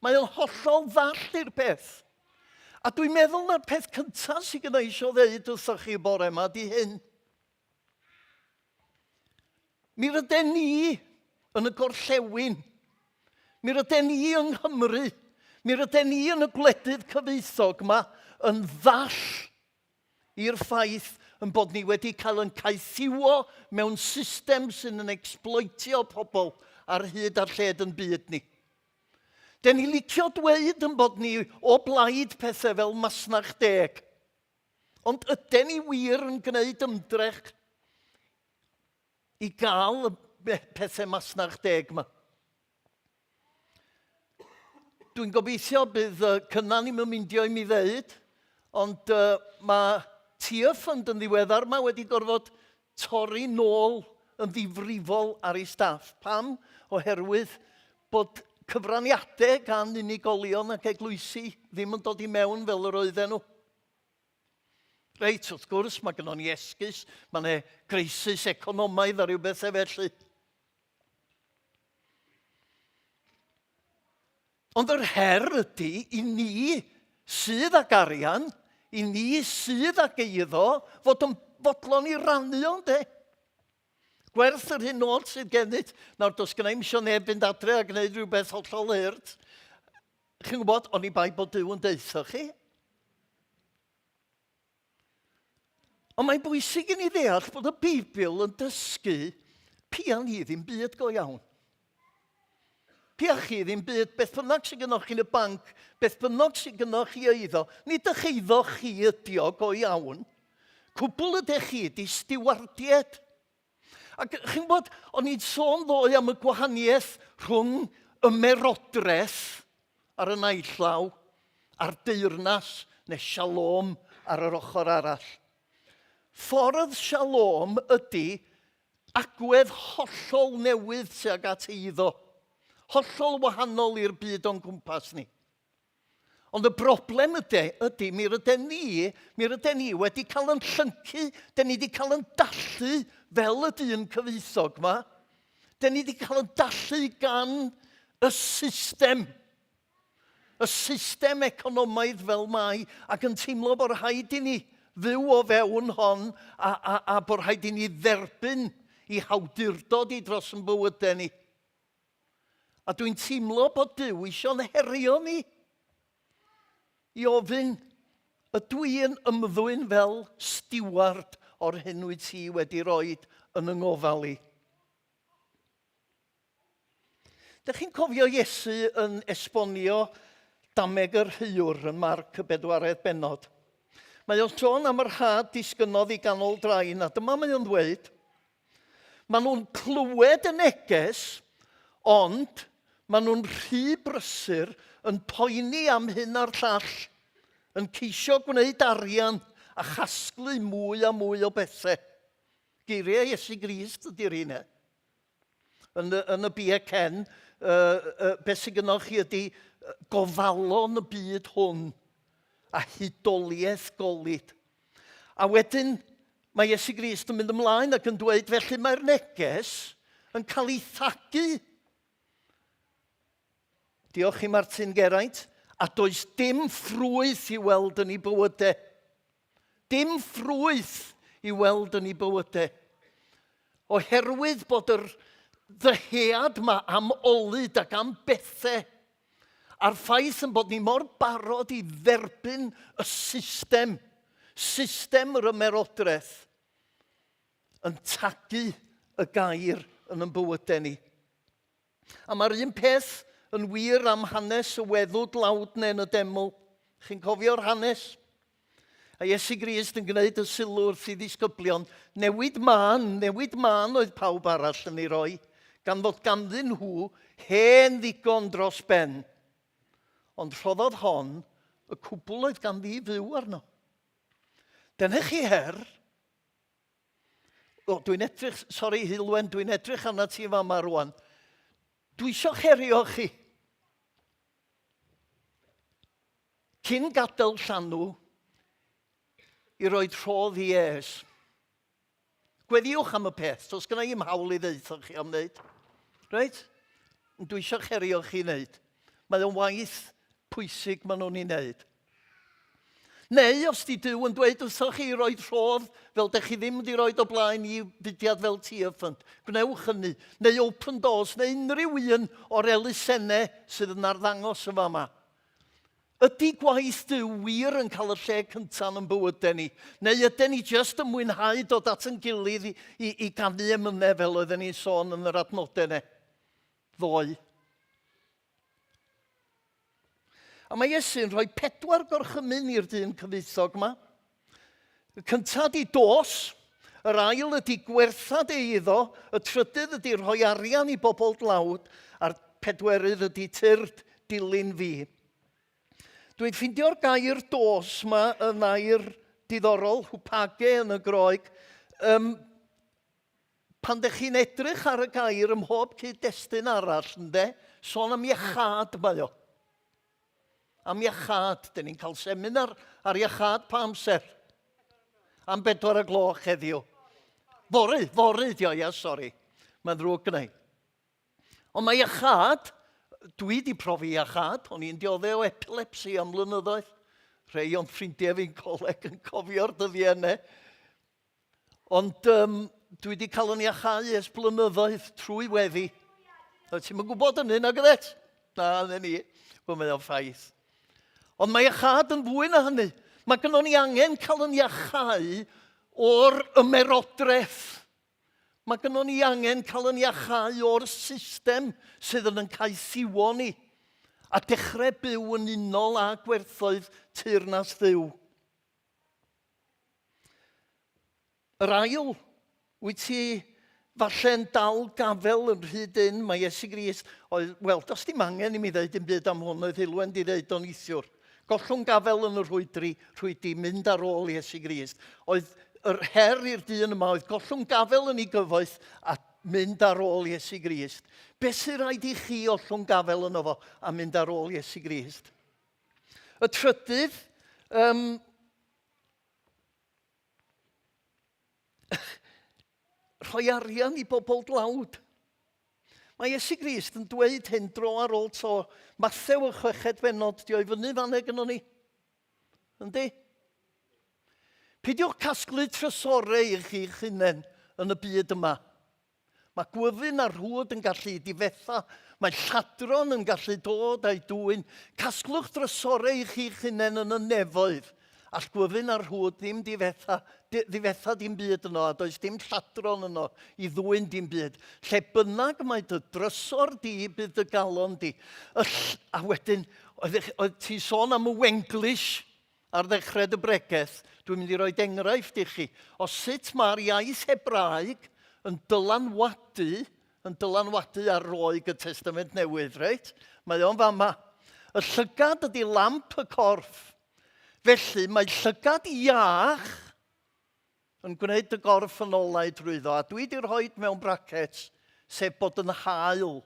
Mae o'n hollol ddall i'r peth. A dwi'n meddwl na'r peth cyntaf sydd gyda eisiau ddeud wrthoch chi bore yma di hyn. Mi rydyn ni yn y gorllewin. Mi rydyn ni yng Nghymru. Mi rydyn ni yn y gwledydd cyfoethog yma yn ddall i'r ffaith yn bod ni wedi cael yn caethiwo mewn system sy'n yn ecsbloetio pobl ar hyd a'r lled yn byd ni. Den ni licio dweud yn bod ni o blaid pethau fel masnach deg. Ond yden ni wir yn gwneud ymdrech i gael y pethau masnach deg yma? Dwi'n gobeithio bydd uh, Cynan ddim yn myndio i mi ddeud, ond uh, mae Tia Fund yn ddiweddar yma wedi gorfod torri nôl yn ddifrifol ar ei staff. Pam? Oherwydd bod cyfraniadau gan unigolion ac eglwysi ddim yn dod i mewn fel yr oedden nhw. Reit, wrth gwrs, mae gynnon ni esgus, mae yna greisis economaidd a rhyw bethau felly. Ond yr her ydy i ni sydd ag arian, i ni sydd ag eiddo, fod yn fodlon i rannu o, ynde? Gwerth yr hyn oll sydd gennyt. Nawr, does gynna i'm isio neb fynd adre a gwneud rhywbeth hollol hurt. Chi'n gwybod, oni bai bod Duw yn deutha chi. Ond mae'n bwysig i ni ddeall bod y Beibl yn dysgu pia ni ddim byd go iawn. Pia chi ddim byd, beth bynnag sydd gynnwch chi'n y banc, beth bynnag sydd gynnwch chi eiddo, nid eich eiddo chi ydi o go iawn. Cwbl ydych chi ydi stiwardied. Ac chi'n gwybod, o'n i'n sôn ddoe am y gwahaniaeth rhwng ymerodraeth ar y naill law a'r deyrnas neu shalom ar yr ochr arall. Ffordd shalom ydy agwedd hollol newydd tuag at eiddo, hollol wahanol i'r byd o'n cwmpas ni. Ond y broblem ydy, ydy mi rydyn ni, mi rydyn ni wedi cael yn llyncu, dyn ni wedi cael yn dallu fel y dyn cyfoethog yma. Dyn ni wedi cael yn dallu gan y system. Y system economaidd fel mae, ac yn teimlo bod rhaid i ni fyw o fewn hon a, a, a bod rhaid i ni dderbyn i hawdurdod i dros yn bywydau ni. A dwi'n teimlo bod Duw eisiau'n herio ni i ofyn, ydw i yn ymddwyn fel stiward o'r hyn wyt ti wedi rhoi yn yng ngofal i? Dych chi'n cofio Iesu yn esbonio dameg yr heuwr yn Marc y bedwaredd bennod? Mae o'n sôn am yr had disgynnodd i ganol drain, a dyma mae o'n ddweud, Maen nhw'n clywed y neges, ond maen nhw'n rhy brysur yn poeni am hyn a'r llall, yn ceisio gwneud arian a chasglu mwy a mwy o bethau. Geiriau Iesu Grist ydy'r un e. Yn y, yn y BCN, uh, uh, beth sydd gynnwch chi ydy gofalon y byd hwn a hudoliaeth golud. A wedyn mae Iesu Grist yn mynd ymlaen ac yn dweud, felly mae'r neges yn cael ei thagu. Diolch i Martin Geraint, a does dim ffrwyth i weld yn ei bywydau. Dim ffrwyth i weld yn ei bywydau. Oherwydd bod yr ddyhead yma am olud ac am bethau, a'r ffaith yn bod ni mor barod i dderbyn y system, system yr ymerodraeth, yn tagu y gair yn yn bywydau ni. A mae'r un peth yn wir am hanes y weddw dlawd neu yn y deml. Chi'n cofio'r hanes? A Iesu Grist yn gwneud y sylw wrth i ddisgyblion, newid mân, newid mân oedd pawb arall yn ei roi, gan fod ganddyn nhw hen ddigon dros ben. Ond rhoddodd hon y cwbl oedd ganddi i fyw arno. Dyna chi her. O, dwi'n edrych, sori Heulwen, dwi'n edrych arna ti fama rwan. Dwi eisiau herio chi. Cyn gadael llanw i roed rhodd i es. Gweddiwch am y peth, does gynna i'm hawl i ddeutho chi am wneud. Reit? Ond dwi eisiau herio chi wneud. Mae o'n waith pwysig maen nhw'n ei wneud. Neu os di Duw yn dweud wrthoch chi i roed rhodd fel dych chi ddim wedi roed o blaen i fudiad fel Tear Fund, gwnewch hynny. Neu Open Doors, neu unrhyw un o'r elusennau sydd yn arddangos yn fama. Ydy gwaith Duw wir yn cael y lle cyntaf yn bywydau ni? Neu ydyn ni jyst yn mwynhau dod at yn gilydd i, i, i ganu emynau fel oedden ni'n sôn yn yr adnodau yna ddoe? A mae Iesu'n rhoi pedwar gorchymyn i'r dyn cyfoethog yma. Y cyntaf ydy dos, yr ail ydy gwertha dy eiddo, y trydydd ydy rhoi arian i bobl dlawd, a'r pedwerydd ydy tyrd dilyn fi. Dwi'n ffeindio'r gair dos yma yn air diddorol, hwpage yn y Groeg. Um, Pan dych chi'n edrych ar y gair ym mhob cyd-destun arall, ynde, sôn am iachâd mae o. Am iachâd. Dyn ni'n cael seminar ar iachâd pa amser? Am bedwar y gloch heddiw. Fory, fory dio, ia, sori. Mae'n ddrwg gynnau. Ond mae iachâd, dwi wedi profi iachâd, o'n i'n dioddef o epilepsi am blynyddoedd. Rhai o'n ffrindiau fi'n coleg yn cofio'r dyddiau yna. Ond um, dwi wedi cael yn iachau ers blynyddoedd trwy weddi. Oeddet ti'n gwybod hynny, nag oeddet? Na, yna ni. Wel, mae o'n ffaith. Ond mae iachâd yn fwy na hynny. Mae gynnon ni angen cael yn iachau o'r ymerodraeth. Mae gynnon ni angen cael yn iachau o'r system sydd yn yn caethiwo ni a dechrau byw yn unol â gwerthoedd teyrnas Dduw. Yr ail, wyt ti falle'n dal gafel yn rhy dynn, mae Iesu Grist, oedd, wel, does dim angen i mi ddeud dim byd am hwn, oedd Heulwen di ddeud o'n neithiwr. Gollwng gafel yn y rhwydri, rhwydi, mynd ar ôl Iesu Grist. Oedd yr her i'r dyn yma oedd gollwng gafel yn ei gyfoeth a mynd ar ôl Iesu Grist. Beth sy'n rhaid i chi ollwng gafel yno fo a mynd ar ôl Iesu Grist? Y trydydd, um, rhoi arian i bobl dlawd. Mae Iesu Grist yn dweud hyn dro ar ôl tro. Mathew y chweched bennod, di o'i fyny fan gynnon ni. Yndi? Peidiwch casglu trysorau i chi'ch hunain yn y byd yma. Mae gwyfyn a rhwd yn gallu difetha, mae lladron yn gallu dod a'i dwyn. Casglwch drysorau i chi'ch hunain yn y nefoedd. All gwyfyn a rhwd ddim difetha, ddifetha dim byd yno, a does dim lladron yno i ddwyn dim byd. Lle bynnag mae dy drysor di, bydd dy galon di. Y a wedyn, oedd, oedd ti'n sôn am y Wenglish, Ar ddechrau dy bregeth, dwi'n mynd i roi enghraifft i chi o sut mae'r iaith Hebraeg yn dylanwadu, yn dylanwadu ar Roeg y Testament Newydd, reit? Mae o'n fama. Y llygad ydy lamp y corff. Felly mae llygad iach yn gwneud y gorff yn olau drwyddo, a dwi wedi rhoi mewn brackets, sef bod yn hael.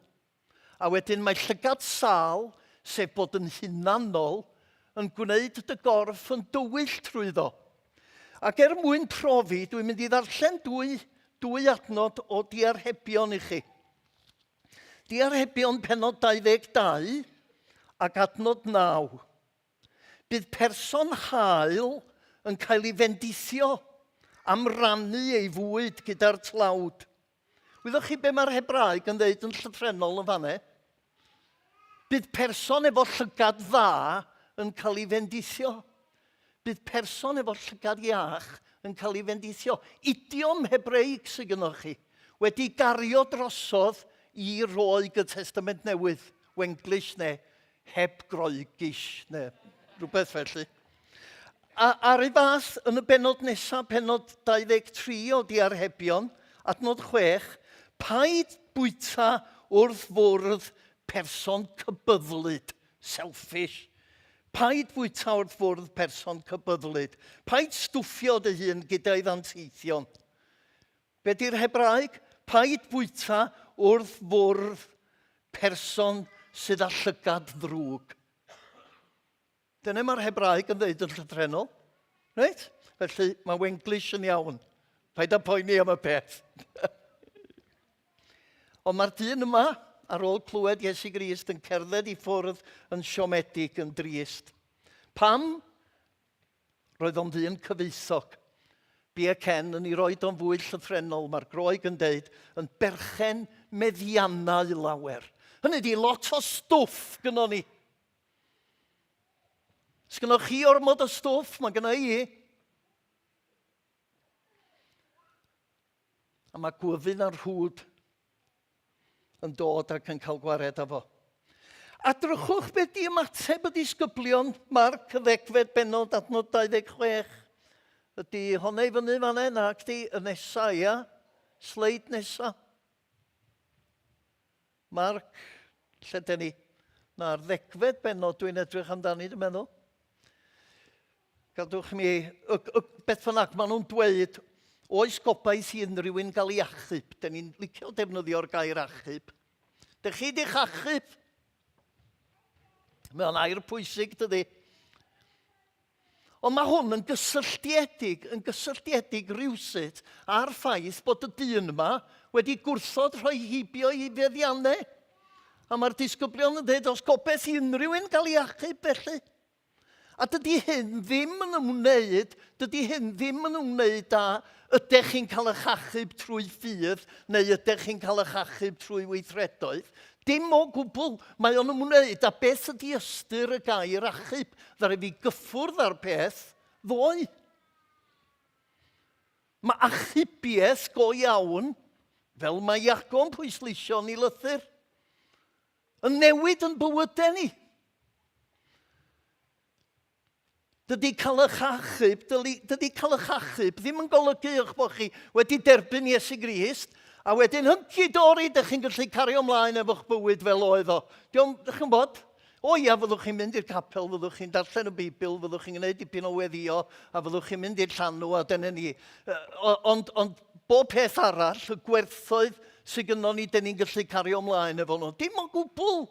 A wedyn mae llygad sâl, sef bod yn hunanol, yn gwneud dy gorff yn dywyll trwyddo. Ac er mwyn profi, dwi'n mynd i ddarllen dwy, dwy adnod o diarhebion i chi. Diarhebion penod 22 ac adnod 9. Bydd person hael yn cael ei fendithio am rannu ei fwyd gyda'r tlawd. Wyddoch chi be mae'r Hebraeg yn dweud yn llythrennol yn fanne? Bydd person efo llygad dda yn cael ei fendithio. Bydd person efo llygad iach yn cael ei fendithio. Idiom Hebreig sydd gynnwch chi, wedi gario drosodd i Roeg y Testament Newydd, Wenglish neu heb Groegish neu rhywbeth felly. A ar ei fath, yn y benod nesaf, penod 23 o Diarhebion, adnod 6, paid bwyta wrth fwrdd person cybyddlyd, selfish. Paid bwyta wrth fwrdd person cybyddlyd. Paid stwffio dy hun gyda'i ddanteithion. Be di'r Hebraeg? Paid bwyta wrth fwrdd person sydd â llygad ddrwg. Dyna mae'r Hebraeg yn dweud yn llythrennol. Reit? Felly mae Wenglish yn iawn. Paid â poeni am y peth. Ond mae'r dyn yma, ar ôl clywed Iesu Grist yn cerdded i ffwrdd yn siomedig, yn drist. Pam? Roedd o'n ddyn cyfoethog. Bia Ken yn ei roed o'n fwy llythrennol, mae'r Groeg yn deud, yn berchen meddiannau lawer. Hynny di, lot o stwff gynnon ni. Sgynnoch chi ormod o stwff? Mae gynna i. A mae gwyfyn a'r rhwd yn dod ac yn cael gwared â fo. A drychwch beth di ymateb y disgyblion, Marc y ddegfed bennod adnod 26. Ydy honna i fyny fan hyn, ac di y nesa, ia? Sleid nesa. Marc, lle den ni? Na'r ddegfed bennod dwi'n edrych amdani, dwi'n meddwl. Gadwch mi, y, y, beth bynnag maen nhw'n dweud, oes gobaith i unrhyw un gael ei achub? Dyn ni'n licio defnyddio'r gair achub. Dych chi di'ch achub? Mae o'n air pwysig, dydy. Ond mae hwn yn gysylltiedig, yn gysylltiedig rhywsut â'r ffaith bod y dyn yma wedi gwrthod rhoi heibio i feddiannau. A mae'r disgyblion yn dweud, os gobaith i unrhyw un gael ei achub felly. A dydy hyn ddim yn ymwneud, dydy hyn ddim yn ymwneud â ydych chi'n cael eich achub trwy ffydd neu ydych chi'n cael eich achub trwy weithredoedd. Dim o gwbl. Mae o'n ymwneud â beth ydy ystyr y gair achub. Ddaru fi gyffwrdd â'r peth ddoe. Mae achubiaeth go iawn, fel mae Iago'n pwysleisio yn ei lythyr, yn newid yn bywydau ni. Dydy cael eich achub, dydy, dydy cael eich achub ddim yn golygu eich bod chi wedi derbyn Iesu Grist, a wedyn hynci dori, dych chi'n gallu cario ymlaen efo'ch bywyd fel oedd o. Diolch, dych chi'n bod? O ia, fyddwch chi'n mynd i'r capel, fyddwch chi'n darllen y Beibl, fyddwch chi'n gwneud dipyn o weddio, a fyddwch chi'n mynd i'r llanw, a dyna ni. Ond, ond bob peth arall, y gwerthoedd sydd gynnon ni, dyn ni'n gallu cario ymlaen efo nhw. Dim o gwbl.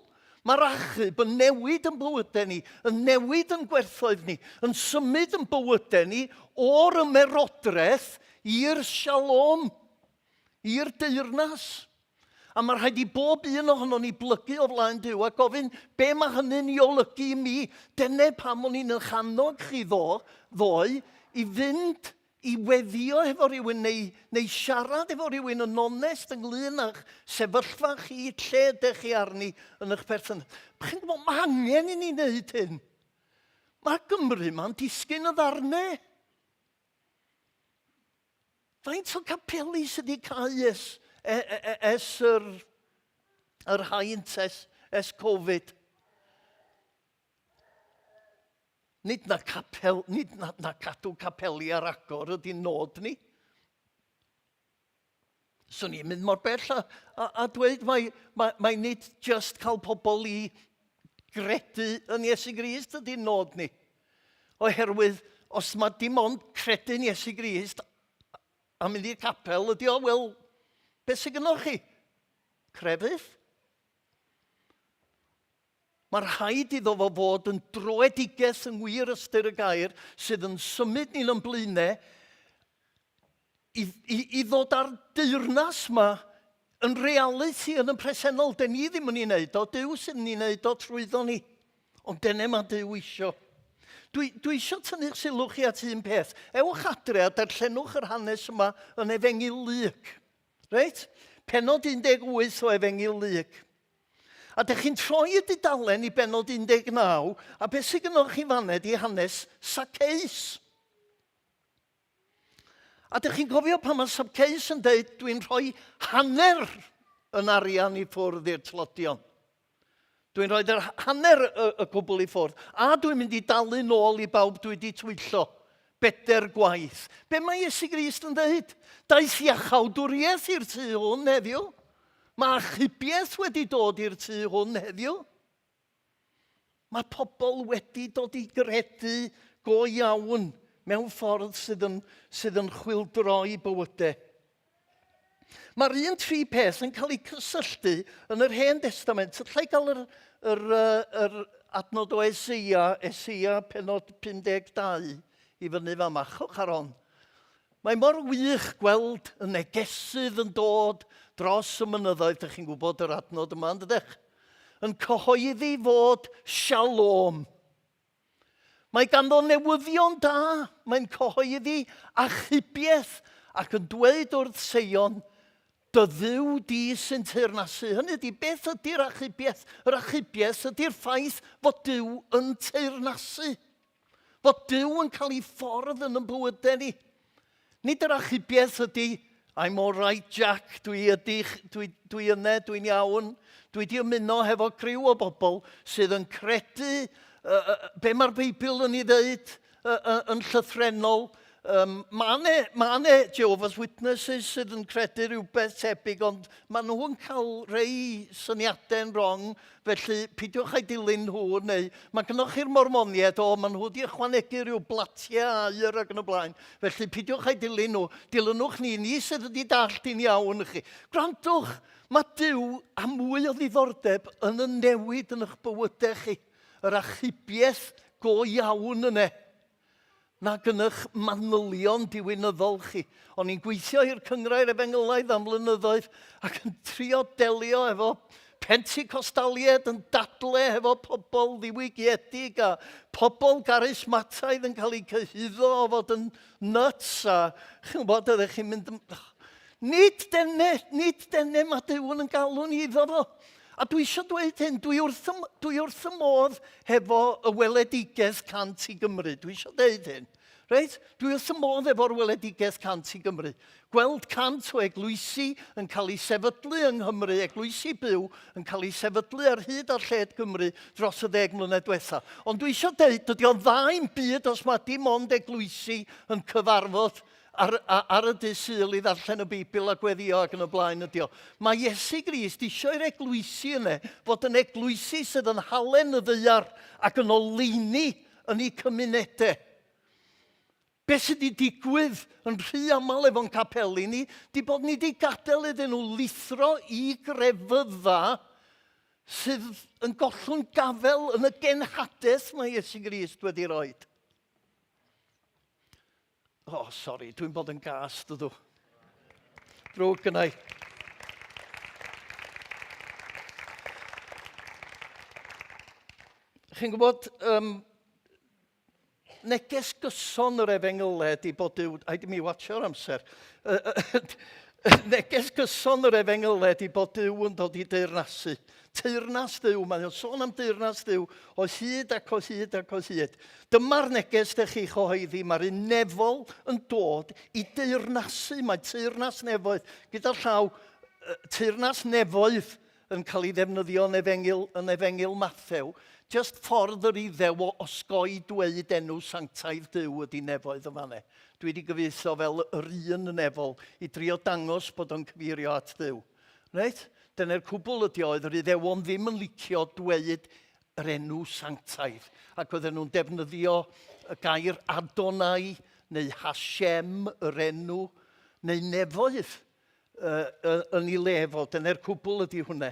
Mae'r achub yn newid yn bywydau ni, yn newid yn gwerthoedd ni, yn symud yn bywydau ni o'r ymerodraeth i'r shalom, i'r deyrnas. A mae rhaid i bob un ohono ni blygu o flaen Duw a gofyn, be mae hynny'n ei olygu i mi? Dyna pam o'n i'n eich annog chi ddo, ddoe i fynd i weddio efo rhywun neu, neu siarad efo rhywun yn onest ynglyn â'ch sefyllfa chi, lle ydych chi arni yn eich perthynas. Chi'n gwybod, mae angen i ni wneud hyn. Mae Gymru ma'n disgyn y ddarnau. Faint o capeli sydd wedi cau ers, e, e, e, ers yr, yr haint, ers, ers Covid? Nid na capel, nid na, na cadw capeli ar agor ydy nod ni. Swn i'n mynd mor bell a, a, a dweud mai, mai, mai nid just cael pobl i gredu yn Iesu Grist ydy'n nod ni. Oherwydd, os mae dim ond credu'n Iesu Grist a mynd i'r capel ydy o, wel, beth sydd gynnwch chi? Crefydd? Mae rhaid iddo fo fod yn droedigaeth yng ngwir ystyr y gair sydd yn symud ni'n ymlaenau i, i, i ddod â'r deyrnas yma Yn realiti, yn y presennol, dyn ni ddim yn ei wneud o, Duw sydd yn ei wneud o trwyddo ni. Ond dyna mae Duw isio. Dwi, dwi eisiau tynnu'ch sylw chi at un peth. Ewch adre a darllenwch yr hanes yma yn Efengyl Luc. Reit? Penod 18 o Efengyl Luc. A dych chi'n troi y dudalen i benod 19, a beth sydd gynnwch chi faned i hanes Saceus. A dych chi'n cofio pan mae Zacchaeus yn dweud, dwi'n rhoi hanner yn arian i ffwrdd i'r tlodion. Dwi'n rhoi yr hanner y, y cwbl i ffwrdd. A dwi'n mynd i dalu nôl i bawb dwi wedi twyllo. Beder gwaith. Be mae Iesu Grist yn dweud? Daeth iachawdwriaeth i'r tŷ hwn heddiw. Mae achubiaeth wedi dod i'r tŷ hwn heddiw. Mae pobl wedi dod i gredu go iawn mewn ffordd sydd yn, sydd yn chwildroi bywydau. Mae'r un tri peth yn cael eu cysylltu yn yr Hen Destament. Alla i gael yr, yr, yr adnod o Eseia, Eseia penod 52 i fyny fama. Chwch ar hon. Mae mor wych gweld y negesydd yn dod dros y mynyddoedd, dych chi'n gwybod yr adnod yma, yn dydych? Yn cyhoeddi fod shalom. Mae ganddo newyddion da, mae'n cyhoeddi achubiaeth ac yn dweud wrth Seion, dy dduw di sy'n teyrnasu. Hynny ydy, beth ydy'r achubiaeth? Yr achubiaeth ydy'r ffaith fod Duw yn teyrnasu. Fod Duw yn cael ei ffordd yn yn bywydau ni. Nid yr achubiaeth ydy, I'm all right Jack, dwi ydy, dwi, dwi yne, dwi'n iawn, dwi di ymuno hefo criw o bobl sydd yn credu uh, be mae'r Beibl yn ei ddeud uh, uh, yn llythrennol. Um, mae ne, ma ne Jehovah's Witnesses sydd yn credu rhywbeth tebyg, ond maen nhw'n cael rei syniadau'n wrong Felly, peidiwch â'i dilyn nhw, neu mae gynnoch chi'r Mormoniaid, o, maen nhw wedi ychwanegu rhyw blatiau aur ac yn y blaen. Felly, peidiwch â'i dilyn nhw. Dilynwch ni, ni sydd wedi dallt i'n iawn chi. Gwrandwch, mae Duw a mwy o ddiddordeb yn y newid yn eich bywydau chi, yr achubiaeth go iawn yna. nag yn eich manylion diwinyddol chi. O'n i'n gweithio i'r Cynghrair Efengylaidd am flynyddoedd ac yn trio delio efo Pentecostaliaid yn dadle hefo pobl ddiwygiedig a pobl garismataidd yn cael eu cyhuddo o fod yn nuts a chi'n gwybod, oeddech chi'n mynd... Nid dene, nid dene mae Duw yn galw ni iddo fo. A dwi eisiau dweud hyn, dwi wrth, y, dwi wrth y modd hefo y weledigaeth 100 i Gymru. Dwi eisiau dweud hyn. Reit? Dwi wrth y modd efo'r weledigaeth 100 i Gymru. Gweld 100 o eglwysi yn cael eu sefydlu yng Nghymru, eglwysi byw yn cael eu sefydlu ar hyd a lled Gymru dros y ddeg mlynedd diwetha. Ond dwi eisiau dweud, dydy o'n dda i'm byd os mae dim ond eglwysi yn cyfarfod ar, ar y dydd Sul i ddarllen y Beibl a gweddio ac yn y blaen ydi o. Mae Iesu Grist eisiau i'r eglwysi yna fod yn eglwysi sydd yn halen y ddaear ac yn oleuni yn eu cymunedau. Be sydd wedi digwydd yn rhy aml efo'n capeli ni, di bod ni wedi gadael iddyn nhw lithro i grefydda sydd yn gollwng gafel yn y genhadaeth mae Iesu Grist wedi roed. O, oh, sori, dwi'n bod yn gas, dydw. Drwg gynnau. Chi'n gwybod, um, neges gyson yr efengylau di bod Duw... Haid i mi watsio'r amser. Neges gyson yr efengylau di bod Duw yn dod i deyrnasu. Teyrnas Dduw, mae o'n sôn am deyrnas Dduw o hyd ac o hyd ac o hyd. Dyma'r neges dych chi chyhoeddi, mae'r un nefol yn dod i deyrnasu, mae teyrnas nefoedd, gyda llaw, teyrnas nefoedd yn cael ei ddefnyddio yn efengyl, yn efengyl Mathew, just ffordd yr iddew o osgoi dweud enw sanctaidd Duw ydy nefoedd yn fanne. Dwi wedi gyfieitho fel yr un nefol i drio dangos bod o'n cyfeirio at Dduw. Reit? Dyna'r cwbl ydi o, oedd yr Iddewon ddim yn licio dweud yr enw sanctaidd, ac oedden nhw'n defnyddio y gair Adonai neu Hashem, yr enw, neu nefoedd uh, yn ei le fo. Dyna'r cwbl ydi hwnna.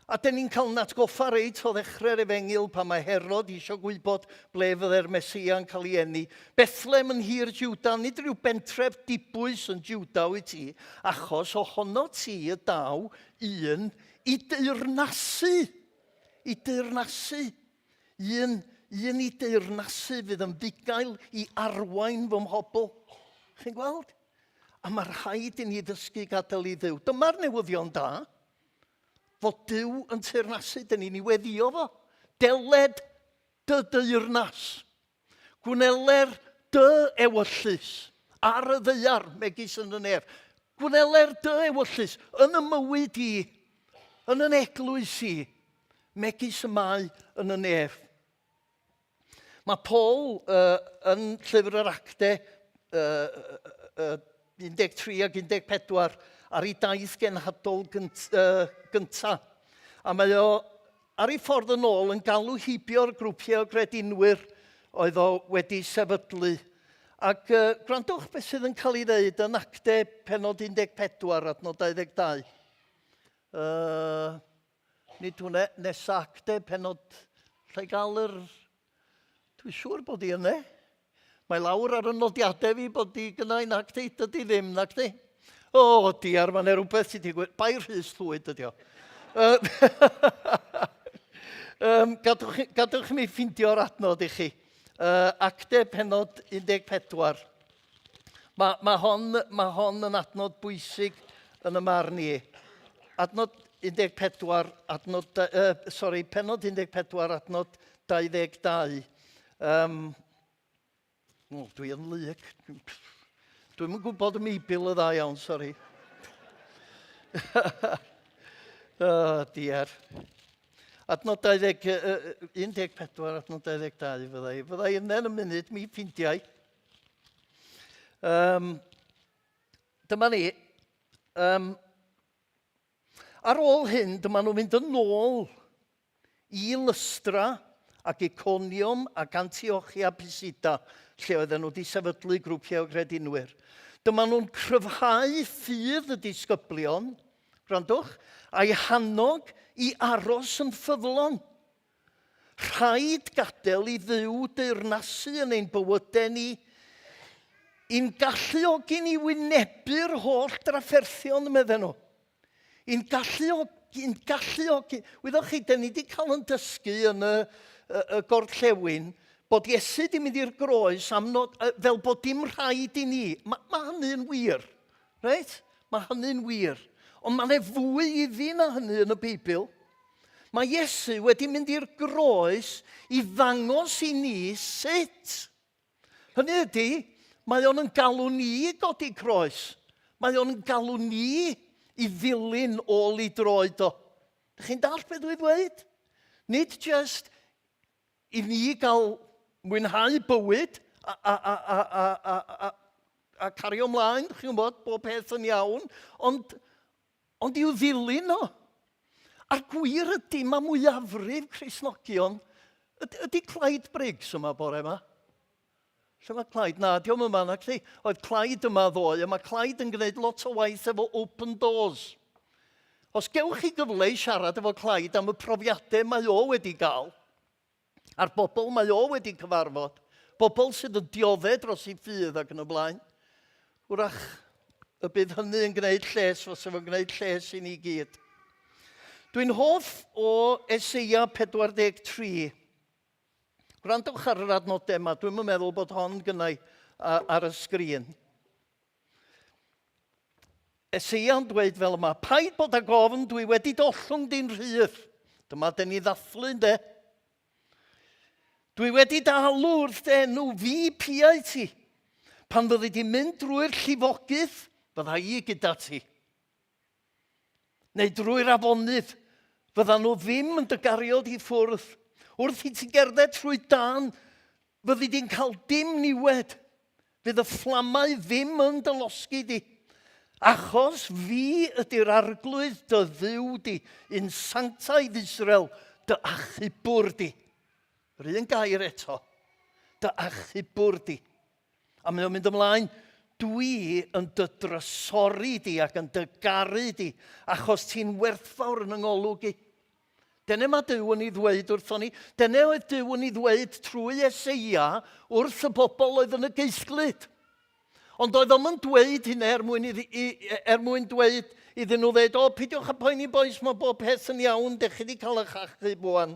A dyn ni'n cael yn atgoffa reit o ddechrau'r efengyl pan mae Herod eisiau gwybod ble fydde'r Meseia yn cael ei eni. Bethlem yn nhir Jwda, nid rhyw bentref dibwys yn Jwda wyt ti, achos ohono ti y daw un i deyrnasu. I deyrnasu. Un, un i deyrnasu fydd yn fugail i arwain fy mhobl. Chi'n gweld? A mae rhaid i ni ddysgu gadael i Dduw. Dyma'r newyddion da. Fod Duw yn teyrnasu, dyn ni'n ei weddio fo. Deled dy deyrnas. Gwneler dy ewyllys ar y ddaear, megis yn y nef. Gwneler dy ewyllys yn y mywyd i, yn yn eglwys i, megis y mae yn y nef. Mae Paul uh, yn llyfr yr Acte uh, uh, 13 ac 14 ar ei daith genhadol gynt, uh, gyntaf. A mae o ar ei ffordd yn ôl yn galw heibio'r grwpiau o gredinwyr oedd o wedi sefydlu. Ac uh, gwrandwch beth sydd yn cael ei ddeud yn Acte penod 14 adnod 22. Uh, Nid hwnna, nesa acte, penod, lle gael yr... Dwi'n siŵr bod i yna. Mae lawr ar y nodiadau fi bod i gynnau, nac di, dydy ddim, nac di. O, oh, diar, mae'n rhywbeth sydd wedi digwydd. Bai Rhys Llwyd ydi o. um, gadwch, gadwch mi ffeindio'r adnod i chi. Uh, acte penod 14. Mae, mae, hon, mae hon yn adnod bwysig yn y marn i. Adnod 14, adnod, uh, sorry, penod 14, adnod 22. Um, oh, dwi yn lyg. Dwi'm yn gwybod y Meibl y dda iawn, sori. oh, diar. Adnod 20, uh, 14, adnod 22 fyddai. Fyddai yna yn y munud, mi ffindiau. Um, dyma ni. Um, ar ôl hyn, dyma nhw'n mynd yn ôl i Lystra ac Iconium ac Antiochia Pisida, lle oedden nhw wedi sefydlu grwpiau o gredinwyr. Dyma nhw'n cryfhau ffydd y disgyblion, gwrandwch, a'i hannog i aros yn ffyddlon. Rhaid gadael i Dduw deyrnasu yn ein bywydau ni, i'n galluogi ni wynebu'r holl drafferthion, medden nhw. I'n galluogi, i'n galluogi. Wyddoch chi, dyn ni wedi cael yn dysgu yn y, y, y gorllewin bod Iesu wedi mynd i'r groes am nod, fel bod dim rhaid i ni. Mae ma hynny'n wir, reit? Mae hynny'n wir. Ond mae yna fwy iddi na hynny yn y Beibl. Mae Iesu wedi mynd i'r groes i ddangos i ni sut. Hynny ydy, mae o'n yn galw ni i godi croes. Mae o'n yn galw ni i ddilyn ôl i droed o. Dych chi'n dallt beth dwi'n ddweud? Nid just i ni gael mwynhau bywyd a, a, a, a, a, a, a, a cario ymlaen, chi'n gwybod, bob peth yn iawn, ond Ond i'w ddilyn o. A'r gwir ydy, mae mwyafrif Cristnogion... Ydy Clyde Briggs yma bore yma? Lle mae Clyde? Na, diolch yma, na chdi. Oedd Clyde yma ddoe, a mae Clyde yn gwneud lot o waith efo Open Doors. Os gewch chi gyfle i siarad efo Clyde am y profiadau mae o wedi gael, a'r bobl mae o wedi cyfarfod, bobl sydd yn dioddef dros ei ffydd ac yn y blaen, wrach y bydd hynny yn gwneud lles, fysa fo'n gwneud lles i ni gyd. Dwi'n hoff o Eseia 43. Gwrandwch ar yr adnodau yma, dwi'n meddwl bod hon gynnau ar y sgrin. Eseia'n dweud fel yma, paid bod ag ofn, dwi wedi dollwng di'n rhydd. Dyma den ni ddathlu, ynde? Dwi wedi dy alw wrth dy enw, fi piau ti. Pan fyddi di'n mynd drwy'r llifogydd, fydda i gyda ti. Neu drwy'r afonydd, fydda nhw ddim yn dy gario di ffwrdd. Wrth i ti gerdded trwy dân, Fyddi di'n cael dim niwed. Fydd y fflamau ddim yn dy losgi di. Achos fi ydy'r arglwydd dy dduw di, un sanctaidd Israel, dy achubwr di. Yr un gair eto. Dy achubwr di. A mae o'n mynd ymlaen, dwi yn dy drysori di ac yn dy garu di, achos ti'n werthfawr yn yng ngolwg i. Dyna mae Duw yn ei ddweud wrthon ni. Dyna oedd Duw yn ei ddweud trwy Eseia wrth y bobl oedd yn y geisglyd. Ond oedd o'm yn dweud hynna er mwyn, iddi, er mwyn dweud iddyn nhw dweud, o, peidiwch â poeni bois, mae bob peth yn iawn, dech chi wedi cael eich achub wan.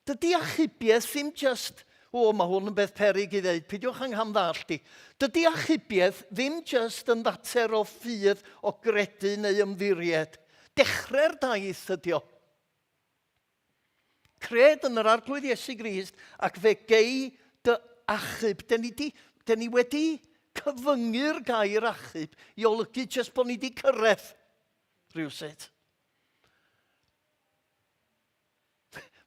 Dydy achubiaeth ddim just, o, mae hwn yn beth peryg i ddeud, peidiwch â nghamddallt i. Dydy achubiaeth ddim just yn fater o ffydd, o gredu neu ymddiried. Dechrau'r daith ydi o. Cred yn yr Arglwydd Iesu Grist ac fe gei dy achub. Den ni, di, den ni wedi cyfyngu'r gair achub i olygu jyst bod ni wedi cyrraedd rhywsut.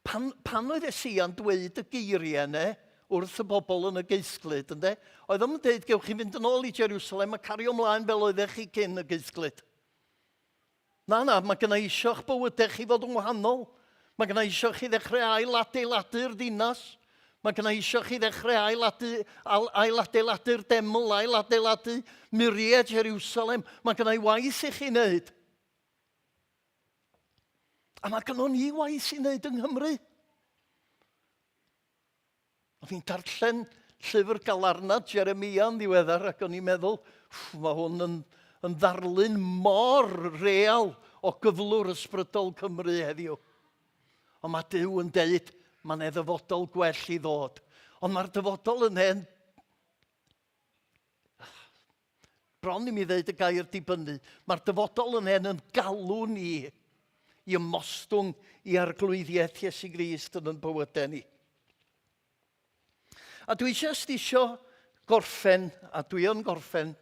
Pan, pan oedd Eseia'n dweud y geiriau yna wrth y bobl yn y geisglyd, ynde? Oedd o'n dweud, gewch chi fynd yn ôl i Jerusalem a cario ymlaen fel oeddech chi cyn y geisglyd. Na, na, mae gynna i eisiau'ch bywydau chi fod yn wahanol. Mae gynna i eisiau chi ddechrau ailadeiladu'r ddinas. Mae gynna i eisiau chi ddechrau ailadu, ailadeiladu'r deml, ailadeiladu muriau Jerusalem. Mae gynna i waith i chi wneud. A mae gynnon ni waith i wneud yng Nghymru. O'n i'n darllen llyfr galarnad Jeremia yn ddiweddar ac o'n i'n meddwl, mae hwn yn, yn ddarlun mor real o gyflwr ysbrydol Cymru heddiw. Ond mae Duw yn deud, mae yna ddyfodol gwell i ddod. Ond mae'r dyfodol yn hen Bron i mi ddeud y gair dibynnu. Mae'r dyfodol yn hen yn galw ni i ymostwng i arglwyddiaeth Iesu Grist yn yn bywydau ni. A dwi jyst isio gorffen, a dwi yn gorffen,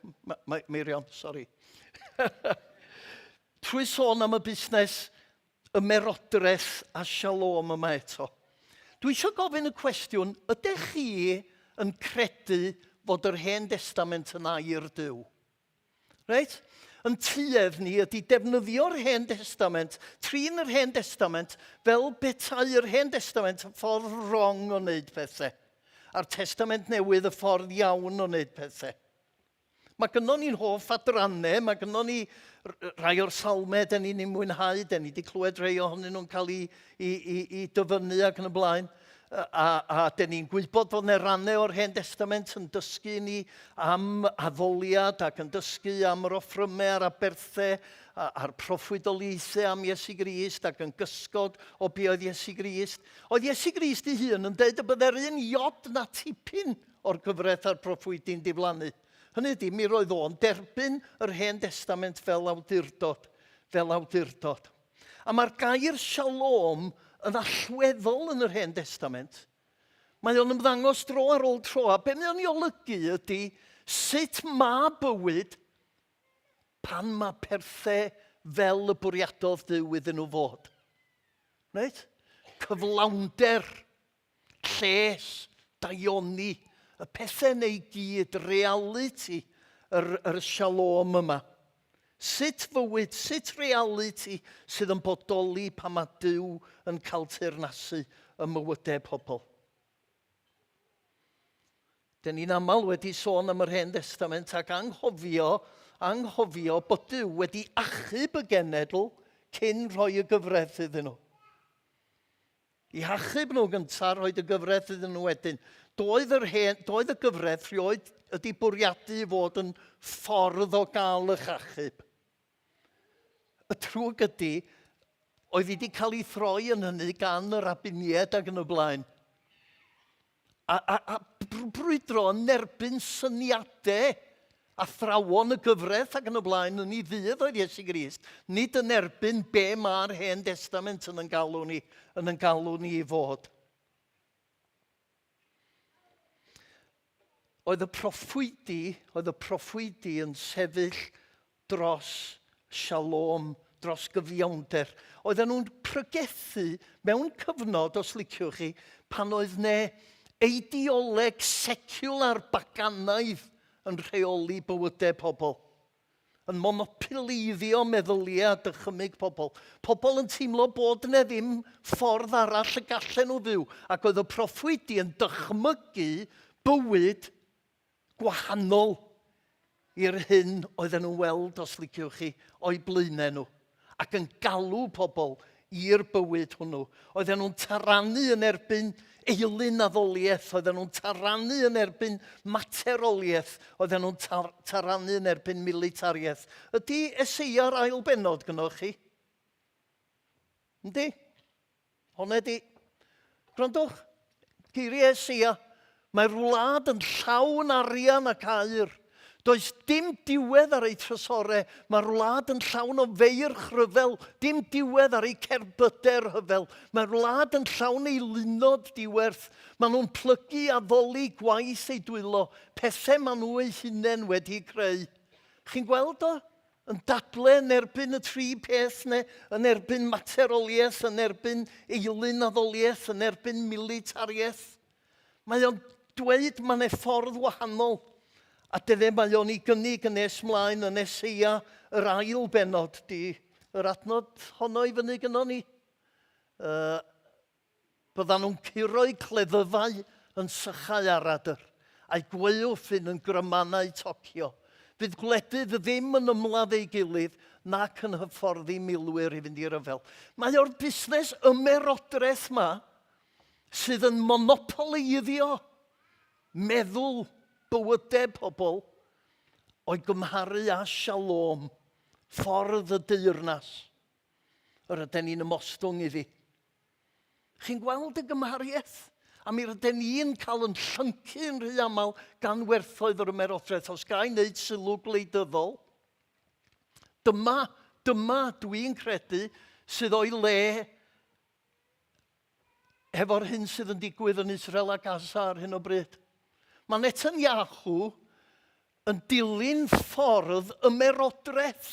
Meirion, sori. Trwy sôn am y busnes ymerodraeth a shalom yma eto. Dwi eisiau gofyn y cwestiwn, ydych chi yn credu fod yr Hen Destament yn air Duw? Reit? Yn tuedd ni ydy defnyddio'r Hen Destament, trin yr Hen Destament fel petai'r Hen Destament y ffordd wrong o wneud pethau, a'r Testament Newydd y ffordd iawn o wneud pethau. Mae gynnon ni'n hoff adrannau, mae gynnon ni rhai o'r salmau den ni'n ei mwynhau, den ni wedi clywed rhai ohonyn nhw'n cael ei, i, i, i dyfynnu ac yn y blaen. A, a den ni'n gwybod fod yna rannau o'r Hen Testament yn dysgu ni am addoliad ac yn dysgu am yr offrymau a'r aberthau a'r proffwydoliaethau am Iesu Grist ac yn gysgod o be oedd Iesu Grist. Oedd Iesu Grist ei hun yn dweud y byddai'r un iod na tipyn o'r gyfraith a'r proffwydi'n diflannu. Hynny ydy, mi roedd o'n derbyn yr Hen Destament fel awdurdod, fel awdurdod. A mae'r gair shalom yn allweddol yn yr Hen Destament. Mae o'n ymddangos dro ar ôl tro, a be mae o'n ei olygu ydy sut mae bywyd pan mae perthau fel y bwriadodd Duw iddyn nhw fod. Reit? Cyflawnder lles, daioni, y pethau yna i gyd, realiti yr, yr shalom yma. Sut fywyd, sut realiti sydd yn bodoli pan mae Duw yn cael teyrnasu ym mywydau pobl. Dyn ni'n aml wedi sôn am yr Hen Destament ac anghofio, anghofio bod Duw wedi achub y genedl cyn rhoi y gyfraith iddyn nhw. I hachub nhw gyntaf, rhoid y gyfraith iddyn nhw wedyn. Doedd, yr hen, doedd y gyfraith rioed ydi bwriadu i fod yn ffordd o gael eich achub. Y trwg ydy, oedd wedi cael ei throi yn hynny gan yr abinied ac yn y blaen. A, a, a brwydro yn erbyn syniadau athrawon y gyfraith ac yn y blaen yn ei ddydd oedd Iesu Grist, nid yn erbyn be mae'r Hen Destament yn yn galw ni, yn yn galw ni i fod. Oedd y proffwydi, oedd y proffwydi yn sefyll dros shalom, dros gyfiawnder. Oedden nhw'n pregethu mewn cyfnod, os liciwch chi, pan oedd ne eideoleg seciwlar baganaidd yn rheoli bywydau pobl, yn monopoleiddio meddyliau a dychymyg pobl. Pobl yn teimlo bod ne ddim ffordd arall y gallen nhw fyw, ac oedd y proffwydi yn dychmygu bywyd gwahanol i'r hyn oedden nhw'n weld, os liciwch chi, o'u blaenau nhw, ac yn galw pobl i'r bywyd hwnnw. Oedden nhw'n taranu yn erbyn eilunaddoliaeth, oedden nhw'n taranu yn erbyn materoliaeth, oedden nhw'n tar taranu yn erbyn militariaeth. Ydy Eseia'r ail bennod gynnwch chi? Yndi? Honna di. Gwrandwch, geiriau Eseia, mae'r wlad yn llawn arian ac aur. Does dim diwedd ar ei trysorau. Mae'r wlad yn llawn o feirch rhyfel, dim diwedd ar ei cerbydau rhyfel. Mae'r wlad yn llawn eilunod diwerth. Maen nhw'n plygu addoli gwaith eu dwylo, pethau maen nhw eu hunain wedi creu. Chi'n gweld o? Yn dadle yn erbyn y tri peth 'ne, yn erbyn materoliaeth, yn erbyn eilunaddoliaeth, yn erbyn militariaeth. Mae o'n dweud mae 'ne ffordd wahanol, a dyne mae o'n ei gynnig yn nes mlaen yn Eseia yr ail bennod, di yr adnod honno i fyny gynnon ni. Uh, Byddan nhw'n curo'u cleddyfau yn sychau aradr, a'u gwaywffyn yn grymanau tocio. Fydd gwledydd ddim yn ymladd ei gilydd nac yn hyfforddi milwyr i fynd i ryfel. Mae o'r busnes ymerodraeth 'ma sydd yn monopoleiddio meddwl bywydau pobl o'i gymharu â shalom, ffordd y deyrnas. Yr yden ni'n ymostwng iddi. Chi'n gweld y gymhariaeth? A mi rydyn ni'n cael yn llyncu yn rhy aml gan werthoedd yr ymerodraeth. Os ga i wneud sylw gwleidyddol, dyma, dyma dwi'n credu, sydd o'i le hefo'r hyn sydd yn digwydd yn Israel a Gaza ar hyn o bryd. Mae Netanyahu yn dilyn ffordd ymerodraeth.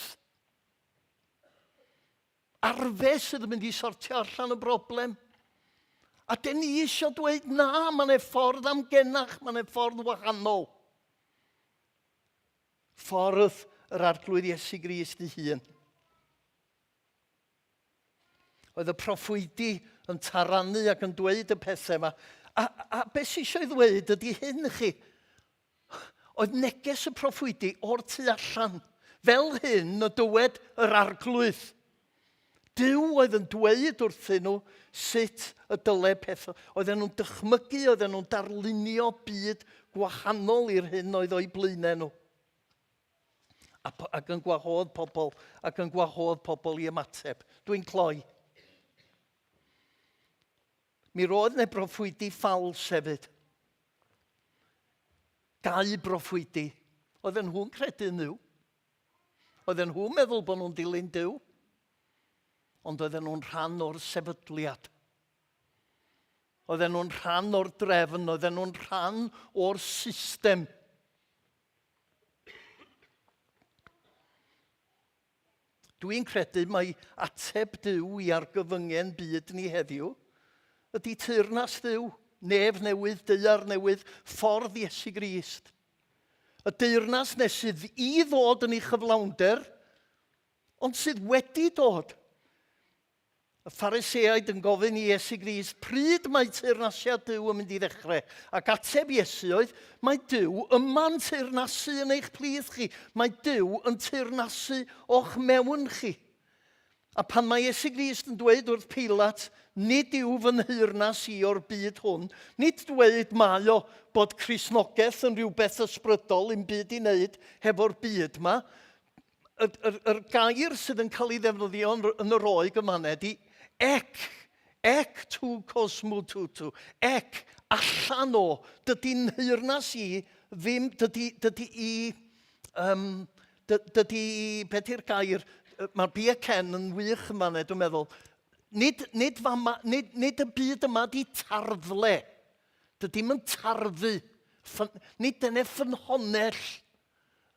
Arfe sydd yn mynd i sortio allan y broblem. A den ni eisiau dweud na, mae yna ffordd amgenach, mae yna ffordd wahanol. Ffordd yr Arglwydd Iesu Grist ei hun. Oedd y proffwydi yn taranu ac yn dweud y pethau yma. A, a beth sy'n eisiau ei ddweud ydy hyn chi. Oedd neges y proffwydi o'r tu allan. Fel hyn y dywed yr arglwydd. Duw oedd yn dweud wrthyn nhw sut y dyle pethau. Oedden nhw'n dychmygu, oedden nhw'n darlunio byd gwahanol i'r hyn oedd o'u blaenau nhw. A, ac yn gwahodd pobl, ac yn gwahodd pobl i ymateb. Dwi'n cloi. Mi roedd 'ne broffwydi ffals hefyd. Gau broffwydi. Oedden nhw'n credu yn Dduw. Oedden nhw'n meddwl bod nhw'n dilyn Duw. Ond oedden nhw'n rhan o'r sefydliad. Oedden nhw'n rhan o'r drefn, oedden nhw'n rhan o'r system. Dwi'n credu mai ateb Duw i argyfyngen byd ni heddiw ydy teyrnas Dduw, nef newydd, daear newydd, ffordd Iesu Grist. Y deyrnas nes sydd i ddod yn ei chyflawnder, ond sydd wedi dod. Y Phariseaid yn gofyn i Iesu Grist, pryd mae teyrnasiad Duw yn mynd i ddechrau? Ac ateb Iesu oedd, mae Duw yma'n teyrnasu yn eich plith chi. Mae Duw yn teyrnasu o'ch mewn chi. A pan mae Iesu Grist yn dweud wrth Peilat, nid yw fy nheyrnas i o'r byd hwn, nid dweud mae o bod Cristnogaeth yn rhywbeth ysbrydol, i'm byd i wneud hefo'r byd yma, y, yr, yr gair sydd yn cael ei ddefnyddio yn, yn y Roeg yma yna ydy ek, ek tu cosmu tutu, ek, allan o, dydy nheyrnas i ddim, dydy, dydy i, um, dy, dydy, beth yw'r gair, mae'r Bia Ken yn wych yma yna, dwi'n meddwl, nid, nid, fama, nid, nid y byd yma di tarddle, dydy yn tarddu, nid dyna ffynhonnell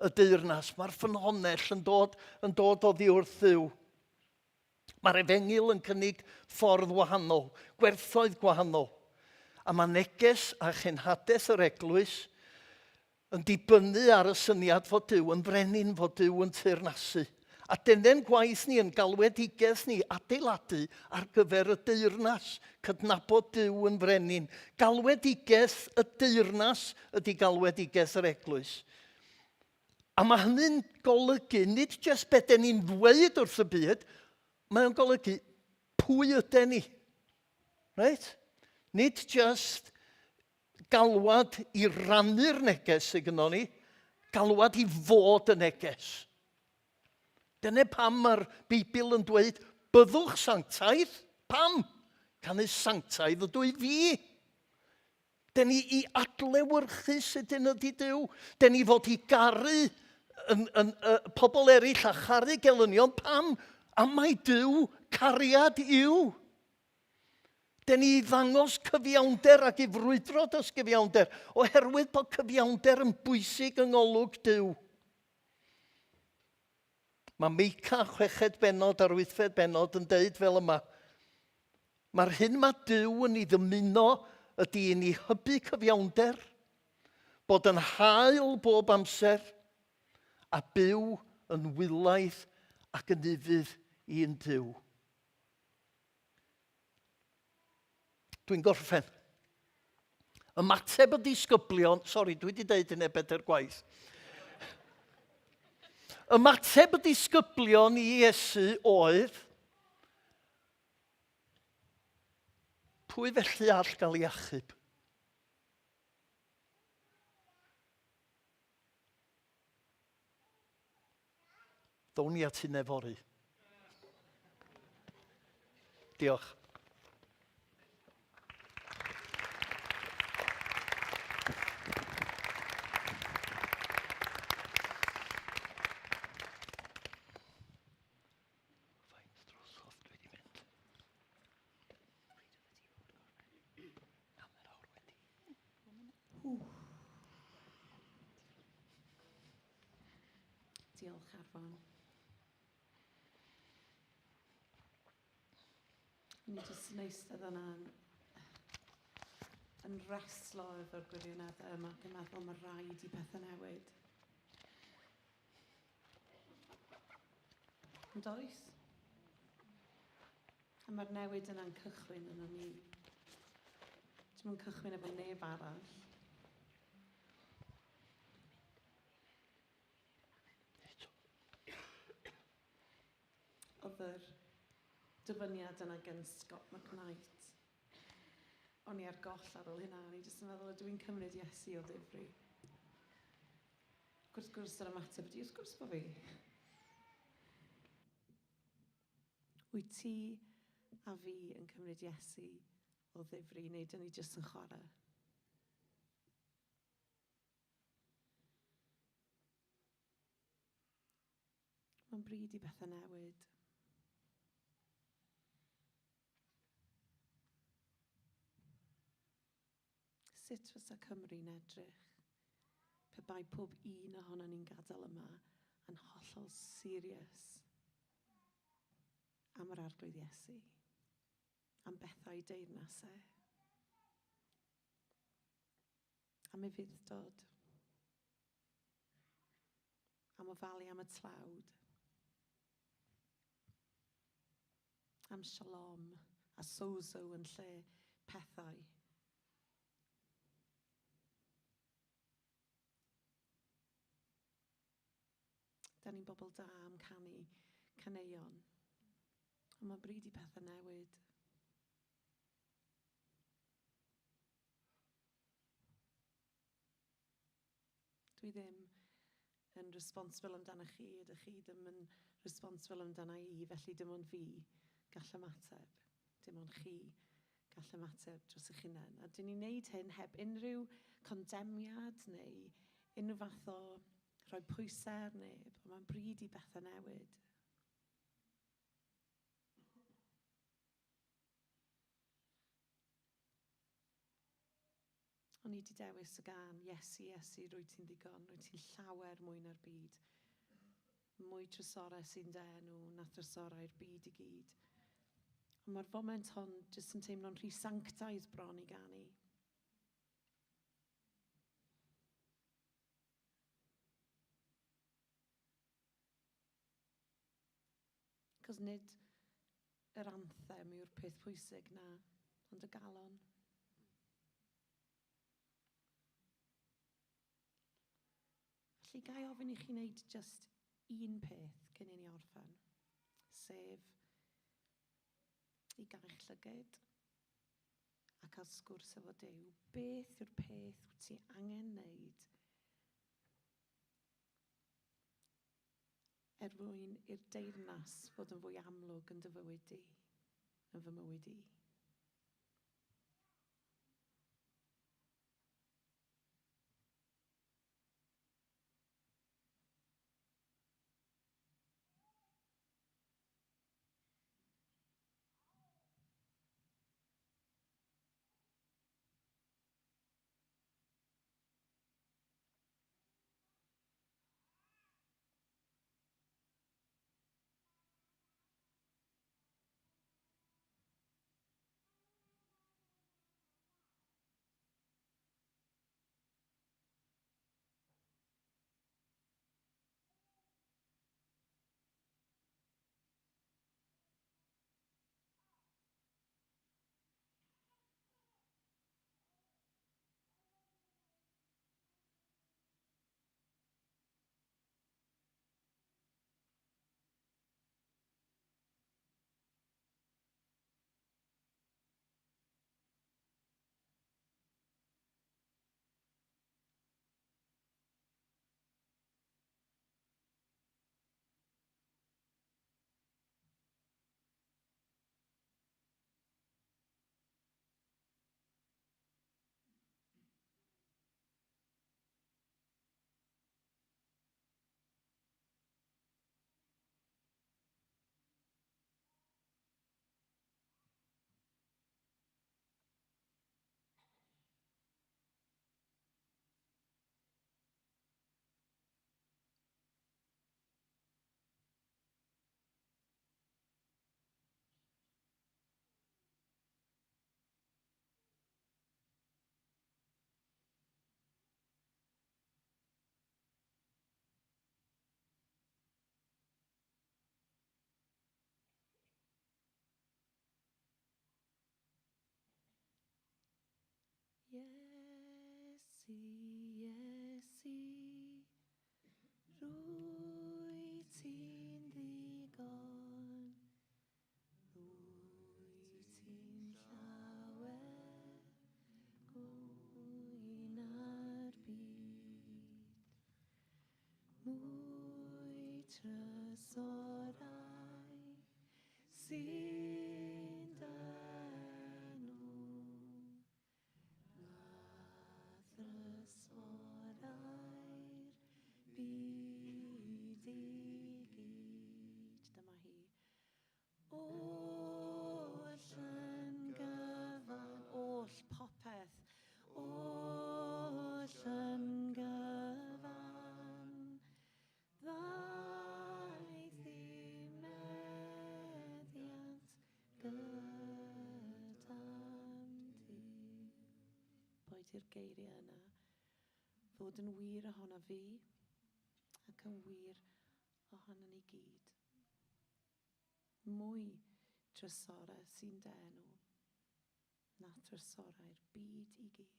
y deyrnas. Mae'r ffynhonnell yn dod, yn dod oddi wrth Dduw. Mae'r efengyl yn cynnig ffordd wahanol, gwerthoedd gwahanol. A mae neges a chenhadaeth yr eglwys yn dibynnu ar y syniad fod Duw yn frenin, fod Duw yn teyrnasu. A dyne'n gwaith ni, yn galwedigaeth ni, adeiladu ar gyfer y deyrnas, cydnabod Duw yn frenin. Galwedigaeth y deyrnas ydy galwedigaeth yr eglwys. A mae hynny'n golygu nid jyst beth den ni'n ddweud wrth y byd, mae o'n golygu Pwy yden ni? Reit? Nid just galwad i rannu'r neges sydd gynnon ni, galwad i fod y neges. Dyna pam mae'r Beibl yn dweud, byddwch sanctaidd. Pam? Canys sanctaidd ydw i fi. Den ni i adlewyrchu sut yn ydy Duw. Den ni fod i garu yn, yn, uh, pobl eraill a charu gelynion. Pam? Am mai Duw cariad yw. Den ni i ddangos cyfiawnder ac i frwydro dros gyfiawnder, oherwydd bod cyfiawnder yn bwysig yng ngolwg Duw. Mae Meica chweched bennod a'r wythfed bennod yn deud fel yma, Mae'r hyn mae Duw yn ei ddymuno ydy i ni hybu cyfiawnder, bod yn hael bob amser, a byw yn wylaidd ac yn ufudd i'n Duw. Dwi'n gorffen. Ymateb y disgyblion, sori, dwi wedi deud hynny bedair gwaith. Ymateb y disgyblion i Iesu oedd, pwy felly all gael ei achub? Ddown ni at hynna fory. Diolch. Faint drosodd dwi wedi mynd? Hanner awr wedi. Diolch, Arfon. O'n i jyst yn eistedd yna yn, yn reslo efo'r gwirioneddau yma ac yn meddwl mae rhaid i pethau newid. Yn does? A mae'r newid yna'n cychwyn yno ni. Ti'n mynd cychwyn efo neb arall. Oedd yr dyfyniad yna gen Scott McKnight. O'n i ar goll ar ôl hynna, o'n i jyst yn meddwl, ydw i'n cymryd Iesu o ddifri? Ac wrth gwrs, yr ymateb ydy, wrth gwrs bod fi. Wyt ti a fi yn cymryd Iesu o ddifri, neu dyn ni jyst yn chwarae? Mae'n bryd i bethau newid. Sut fysa Cymru'n edrych pe bai pob un ohono ni'n gadael yma yn hollol serious am yr Arglwydd Iesu, am bethau deyrnas e? Am ufudd-dod. Am ofalu am y tlawd. Am shalom a sozo yn lle pethau. Da ni'n bobl da am canu caneuon. Ond mae'n bryd i pethau newid. Dwi ddim yn responsible amdano chi, ydych chi ddim yn responsible amdano i, felly dim ond fi gall ymateb. Dim ond chi gall ymateb dros eich hunain. A dyn ni'n neud hyn heb unrhyw condemiad neu unrhyw fath o rhoi pwysau ar neb, ond mae'n bryd i bethau newid. O'n i wedi dewis y gân, Iesu, Iesu, rwyt ti'n ddigon, rwyt ti'n llawer mwy na'r byd. Mwy trysorau sy'n dy enw na thrysorau'r byd i gyd. Ond mae'r foment hon jyst yn teimlo'n rhy sanctaidd bron i ganu. Cos nid yr anthem yw'r peth pwysig na, ond y galon. Felly, ga i ofyn i chi wneud just un peth cyn i ni orffen, sef i gau'ch llyged a cael sgwrs efo Duw. Beth yw'r peth wyt ti angen wneud er mwyn i'r deyrnas fod yn fwy amlwg yn dy fywyd di, yn fy mywyd i? Iesu, Iesu, rwy ti'n ddigon, rwy ti'n llawer gwy na'r byd. Mwy trysorau sy'n dy enw na thrysorau'r byd i gyd. Dyma hi. Oll yn gyfan, oll popeth, oll yn gyfan, ddaeth i meddiant gyda'm Duw. Boed i'r geiriau yna fod yn wir ohono fi ac yn wir ohono ni gyd. Mwy trysorau sy'n dy enw na thrysorau'r byd i gyd.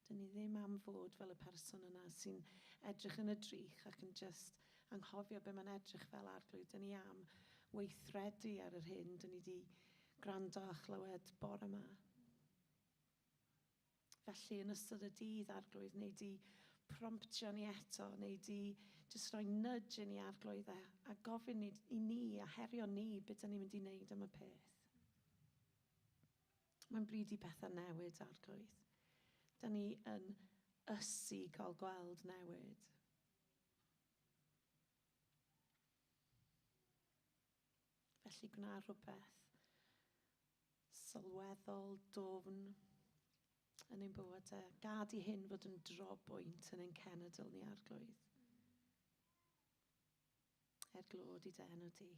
Dyn ni ddim am fod fel y person yna sy'n edrych yn y drych ac yn just anghofio be mae'n edrych fel arglwydd. Dyn ni am weithredu ar yr hyn dyn ni wedi gwrando a chlywed bore yma. Felly yn ystod y dydd arglwydd, neu di promptio ni eto, neu di jyst rhoi nudge i ni arglwydd a, a gofyn i, i ni a herio ni beth dyn ni'n mynd i wneud am y peth. Mae'n bryd i bethau newid arglwydd. Da ni yn ysu gael gweld newid. Felly gwna rhywbeth sylweddol, dwfn yn ein bywydau. Gad i hyn fod yn drobwynt yn ein cenedl ni arglwydd. Er glod i dy enw di.